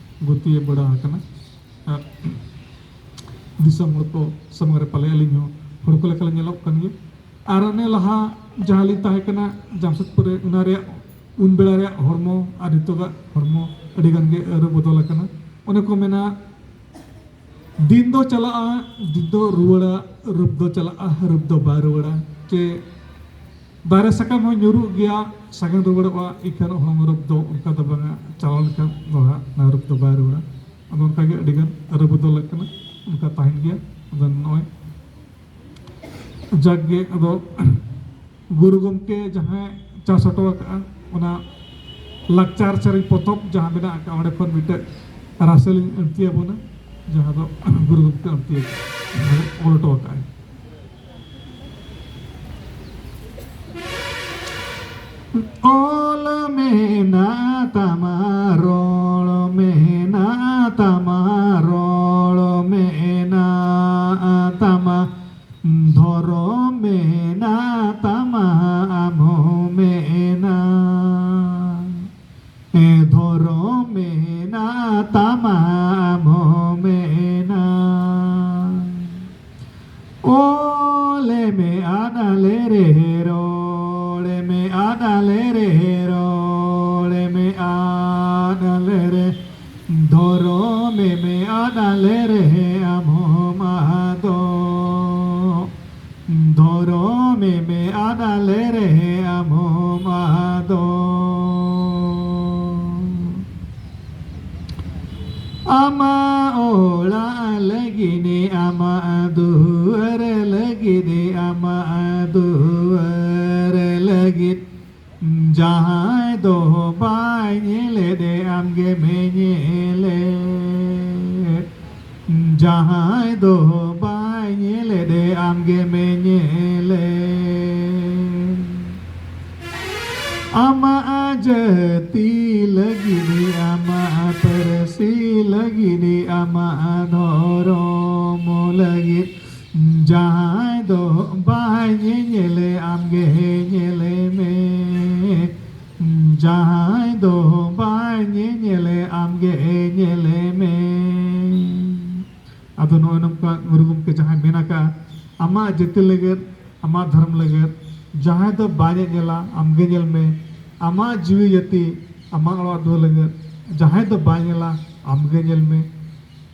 ᱜᱩᱛᱤᱭᱟᱹ ᱵᱟᱲᱟ ᱟᱠᱟᱱᱟ᱾ ᱟᱨ ᱫᱤᱥᱚᱢ ᱦᱚᱲ ᱠᱚ ᱥᱟᱢᱟᱝ ᱨᱮ ᱯᱟᱞᱮ ᱟᱹᱞᱤᱧ ᱦᱚᱸ ᱦᱚᱲ ᱠᱚ ᱞᱮᱠᱟ ᱞᱤᱧ ᱧᱮᱞᱚᱜ ᱠᱟᱱ ᱜᱮᱭᱟ᱾ ᱟᱨ ᱚᱱᱮ ᱞᱟᱦᱟ ᱡᱟᱦᱟᱸ ᱞᱤᱧ ᱛᱟᱦᱮᱸ ᱠᱟᱱᱟ ᱡᱟᱢᱥᱮᱫᱽᱯᱩᱨ ᱨᱮ, ᱚᱱᱟ ᱨᱮᱭᱟᱜ ᱩᱱ ᱵᱮᱲᱟ ᱨᱮᱭᱟᱜ ᱦᱚᱲᱢᱚ ᱟᱨ ᱱᱤᱛᱚᱜᱟᱜ ᱦᱚᱲᱢᱚ ᱟᱹᱰᱤ ᱜᱟᱱ ᱜᱮ ᱟᱹᱨᱩ ᱵᱚᱫᱚᱞ ᱟᱠᱟᱱᱟ᱾ ᱚᱱᱮ ᱠᱚ ᱢᱮᱱᱟ, "ᱫᱤᱱ ᱫᱚ ᱪᱟᱞᱟᱜᱼᱟ, ᱫᱤᱱ ᱫᱚ ᱨᱩᱣᱟᱹᱲᱟ, ᱨᱩᱯ ᱫᱚ ᱪᱟᱞᱟᱜᱼᱟ, ᱨᱩᱯ ᱫᱚ ᱵᱟᱭ ᱨᱩᱣᱟᱹᱲᱟ᱾" ᱪᱮ ᱫᱟᱨᱮ ᱥᱟᱠᱟᱢ ᱦᱚᱸ ᱧᱩᱨᱩᱜ ᱜᱮᱭᱟ, ᱥᱟᱜᱮᱱ ᱨᱩᱣᱟᱹᱲᱚᱜᱼᱟ, ᱤᱠᱷᱟᱹᱱ ᱦᱚᱲᱢᱚ ᱨᱩᱯ ᱫᱚ ᱚᱱᱠᱟ ᱫᱚ ᱵᱟᱝᱟ, ᱪᱟᱞᱟᱣ ᱞᱮᱱᱠᱷᱟᱱ ᱫᱚ ᱦᱟᱸᱜ ᱚᱱᱟ ᱨᱩᱯ ᱫᱚ ᱵᱟᱭ ᱨᱩᱣᱟᱹᱲᱟ᱾ ᱟᱫᱚ ᱚᱱᱠᱟ ᱜᱮ ᱟᱹᱰᱤ ᱜᱟᱱ ᱟᱹᱨᱩ ᱵᱚᱫᱚᱞ ᱟᱠᱟᱱᱟ, ᱚᱱᱠᱟ ᱛᱟᱦᱮᱱ ᱜᱮᱭᱟ᱾ ᱟᱫᱚ ᱱᱚᱜᱼᱚᱭ ᱡᱟᱠ ᱜᱮ, ᱟᱫᱚ ᱜᱩᱨᱩ ᱜᱚᱢᱠᱮ ᱡᱟᱦᱟᱸᱭ ᱪᱟᱥ ᱦᱚᱴᱚ ᱟᱠᱟᱫᱼᱟ, ᱚᱱᱟ ᱞᱟᱠᱪᱟᱨ ᱥᱮᱨᱮᱧ ᱯᱚᱛᱚᱵ ᱡᱟᱦᱟᱸ ᱢᱮᱱᱟᱜ ᱟᱠᱟᱫ, ᱚᱸᱰᱮ ᱠᱷᱚᱱ ᱢᱤᱫᱴᱮᱡ ᱨᱟᱥᱮ ᱞᱤᱧ ᱟᱹᱲᱛᱤ ᱟᱵᱚᱱᱟ, ᱡᱟᱦᱟᱸ ᱫᱚ ᱜᱩᱨᱩ ᱜᱚᱢᱠᱮ ᱟᱹᱲᱛᱤ ᱟᱠᱟᱫ, ᱚᱞ ᱦᱚᱴᱚ ᱟᱠᱟᱫᱼᱟᱭ᱾ ᱚᱞ ᱢᱮᱱᱟᱜ ᱛᱟᱢᱟ, ᱨᱚᱲ ᱢᱮᱱᱟᱜ ᱛᱟᱢᱟ, ᱨᱚᱲ ᱢᱮᱱᱟᱜ ᱛᱟᱢᱟ, ᱫᱷᱚᱨᱚᱢ ᱢᱮᱱᱟᱜ ᱛᱟᱢᱟ, ᱟᱢ ᱦᱚᱸ ᱢᱮᱱᱟᱜ, ᱫᱷᱚᱨᱚᱢ ᱢᱮᱱᱟᱜ ᱛᱟᱢᱟ, ᱟᱢ ᱦᱚᱸ ᱢᱮᱱᱟᱜ᱾ ᱚᱞᱮ ᱢᱮ ᱟᱫ ᱟᱞᱮ ᱨᱮ, ᱨᱚᱲᱮ ᱢᱮ ᱟᱫ ᱟᱞᱮ ᱨᱮ, ᱨᱚᱲᱮ ᱢᱮ ᱟᱫ ᱟᱞᱮ ᱨᱮ, ᱫᱷᱚᱨᱚᱢᱮ ᱢᱮ ᱟᱫ ᱟᱞᱮ ᱨᱮ, ᱟᱢ ᱦᱚᱸᱢ ᱟᱫᱚᱜ᱾ ᱫᱷᱚᱨᱚᱢᱮ ᱢᱮ ᱟᱫ ᱟᱞᱮ ᱨᱮ, ᱟᱢ ᱦᱚᱸᱢ ᱟᱫᱚᱜ᱾ ᱟᱢᱟᱜ ᱚᱲᱟᱜ ᱞᱟᱹᱜᱤᱫ, ᱟᱢᱟᱜ ᱫᱩᱣᱟᱹᱨ ᱞᱟᱹᱜᱤᱫ, ᱟᱢᱟᱜ ᱫᱩᱣᱟᱹᱨ ᱞᱟᱹᱜᱤᱫ, ᱡᱟᱦᱟᱸᱭ ᱫᱚ ᱵᱟᱭ ᱧᱮᱞᱮᱫ, ᱟᱢ ᱜᱮᱢ ᱧᱮᱞᱮᱫ᱾ ᱡᱟᱦᱟᱸᱭ ᱫᱚ ᱵᱟᱭ ᱧᱮᱞᱮᱫ, ᱟᱢ ᱜᱮᱢ ᱧᱮᱞᱮᱫ᱾ ᱟᱢᱟᱜ ᱡᱟᱹᱛᱤ ᱞᱟᱹᱜᱤᱫ, ᱟᱢᱟᱜ ᱯᱟᱹᱨᱥᱤ ᱞᱟᱹᱜᱤᱫ ᱟᱢᱟᱜ ᱫᱷᱚᱨᱚᱢ ᱞᱟᱹᱜᱤᱫ, ᱡᱟᱦᱟᱸᱭ ᱫᱚ ᱵᱟᱭ ᱧᱮᱧᱮᱞᱮ ᱟᱢᱜᱮ ᱧᱮᱞᱮ ᱢᱮ, ᱡᱟᱦᱟᱸᱭ ᱫᱚ ᱵᱟᱭ ᱧᱮᱧᱮᱞᱮ ᱟᱢᱜᱮ ᱧᱮᱞᱮ ᱢᱮ᱾ ᱟᱫᱚ ᱱᱚᱜᱼᱚᱭ ᱱᱚᱝᱠᱟ ᱜᱩᱨᱩ ᱜᱚᱢᱠᱮ ᱡᱟᱦᱟᱸᱭ ᱢᱮᱱ ᱟᱠᱟᱫᱼᱟ, ᱟᱢᱟᱜ ᱡᱟᱹᱛᱤ ᱞᱟᱹᱜᱤᱫ, ᱟᱢᱟᱜ ᱫᱷᱚᱨᱚᱢ ᱞᱟᱹᱜᱤᱫ, ᱡᱟᱦᱟᱸᱭ ᱫᱚ ᱵᱟᱭ ᱧᱮᱧᱮᱞᱟ ᱟᱢᱜᱮ ᱧᱮᱞ ᱢᱮ, ᱟᱢᱟᱜ ᱡᱤᱣᱤ ᱡᱟᱹᱛᱤ, ᱟᱢᱟᱜ ᱚᱲᱟᱜ ᱫᱩᱣᱟᱹᱨ ᱞᱟᱹᱜᱤᱫ, ᱡᱟᱦᱟᱸᱭ ᱫᱚ ᱵᱟᱭ ᱧᱮᱞᱟ ᱟᱢᱜᱮ ᱧᱮᱞ ᱢᱮ᱾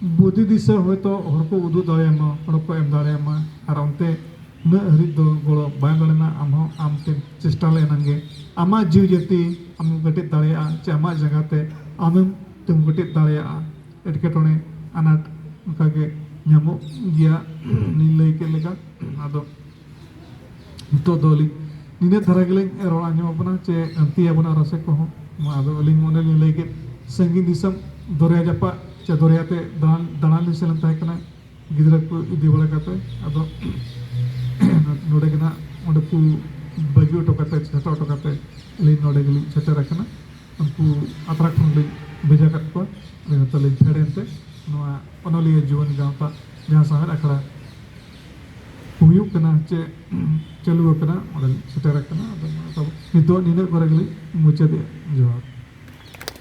ᱵᱩᱫᱷᱤ ᱫᱤᱥᱟᱹ ᱦᱚᱭᱛᱳ ᱦᱚᱲ ᱠᱚ ᱩᱫᱩᱜ ᱫᱟᱲᱮᱭᱟᱢᱟ, ᱦᱚᱲ ᱠᱚ ᱮᱢ ᱫᱟᱲᱮᱭᱟᱢᱟ, ᱟᱨ ᱚᱱᱛᱮ ᱩᱱᱟᱹᱜ ᱦᱟᱹᱨᱤᱡ ᱫᱚ ᱜᱚᱲᱚ ᱵᱟᱭ ᱫᱟᱲᱮᱭᱟᱜᱼᱟ᱾ ᱟᱢ ᱦᱚᱸ ᱟᱢ ᱛᱮᱢ ᱪᱮᱥᱴᱟ ᱞᱮ ᱮᱱᱟᱝ ᱜᱮ ᱟᱢᱟᱜ ᱡᱤᱣᱤ ᱡᱟᱹᱛᱤ ᱟᱢᱮᱢ ᱠᱮᱴᱮᱡ ᱫᱟᱲᱮᱭᱟᱜᱼᱟ, ᱪᱮ ᱟᱢᱟᱜ ᱡᱟᱸᱜᱟ ᱛᱮ ᱟᱢᱮᱢ ᱛᱤᱸᱜᱩ ᱠᱮᱴᱮᱡ ᱫᱟᱲᱮᱭᱟᱜᱼᱟ᱾ ᱮᱴᱠᱮᱴᱚᱬᱮ ᱟᱱᱟᱴ ᱚᱱᱠᱟ ᱜᱮ ᱧᱟᱢᱚᱜ ᱜᱮᱭᱟ, ᱞᱤᱧ ᱞᱟᱹᱭ ᱠᱮᱫ ᱞᱮᱠᱟ᱾ ᱟᱫᱚ ᱱᱤᱛᱚᱜ ᱫᱚ ᱟᱹᱞᱤᱧ ᱱᱤᱱᱟᱹᱜ ᱫᱷᱟᱨᱟ ᱜᱮᱞᱤᱧ ᱨᱚᱲ ᱟᱸᱡᱚᱢ ᱟᱵᱚᱱᱟ, ᱪᱮ ᱟᱹᱱᱛᱤ ᱟᱵᱚᱱᱟ ᱨᱟᱥᱮ ᱠᱚᱦᱚᱸ᱾ ᱢᱟ ᱟᱫᱚ ᱟᱹᱞᱤᱧ ᱚᱱᱮ ᱞᱤᱧ ᱞᱟᱹᱭ ᱠᱮᱫ, ᱥᱟᱺᱜᱤᱧ ᱫᱤᱥᱚᱢ ᱫᱚᱨᱭᱟ ᱡᱟᱯᱟᱜ ᱪᱮ ᱫᱚᱨᱭᱟ ᱛᱮ ᱫᱟᱬᱟᱱ, ᱫᱟᱬᱟᱱ ᱞᱤᱧ ᱥᱮᱱ ᱞᱮᱱ ᱛᱟᱦᱮᱸ ᱠᱟᱱᱟ ᱜᱤᱫᱽᱨᱟᱹ ᱠᱚ ᱤᱫᱤ ᱵᱟᱲᱟ ᱠᱟᱛᱮ᱾ ᱟᱫᱚ ᱱᱚᱰᱮ ᱜᱮ ᱱᱟᱜ ᱚᱸᱰᱮ ᱠᱚ ᱵᱟᱹᱜᱤ ᱦᱚᱴᱚ ᱠᱟᱛᱮ, ᱪᱷᱟᱰᱟ ᱦᱚᱴᱚ ᱠᱟᱛᱮ ᱟᱹᱞᱤᱧ ᱱᱚᱰᱮ ᱜᱮᱞᱤᱧ ᱥᱮᱴᱮᱨ ᱟᱠᱟᱱᱟ᱾ ᱩᱱᱠᱩ ᱟᱛᱨᱟ ᱠᱷᱚᱱ ᱞᱤᱧ ᱵᱷᱮᱡᱟ ᱠᱟᱫ ᱠᱚᱣᱟ᱾ ᱟᱹᱞᱤᱧ ᱱᱚᱛᱮ ᱞᱤᱧ ᱯᱷᱮᱰ ᱮᱱᱛᱮ ᱱᱚᱣᱟ ᱚᱱᱚᱞᱤᱭᱟᱹ ᱡᱩᱣᱟᱹᱱ ᱜᱟᱶᱛᱟ ᱡᱟᱦᱟᱸ ᱥᱟᱶᱦᱮᱫ ᱟᱠᱷᱲᱟ ᱦᱩᱭᱩᱜ ᱠᱟᱱᱟ ᱪᱮ ᱪᱟᱹᱞᱩ ᱟᱠᱟᱱᱟ, ᱚᱸᱰᱮ ᱞᱤᱧ ᱥᱮᱴᱮᱨ ᱟᱠᱟᱱᱟ᱾ ᱟᱫᱚ ᱢᱟ ᱛᱚᱵᱮ ᱱᱤᱛᱚᱜ ᱱᱤᱱᱟᱹᱜ ᱠᱚᱨᱮ ᱜᱮᱞᱤᱧ ᱢᱩᱪᱟᱹᱫᱮᱜᱼᱟ᱾ ᱡᱚᱦᱟᱨ᱾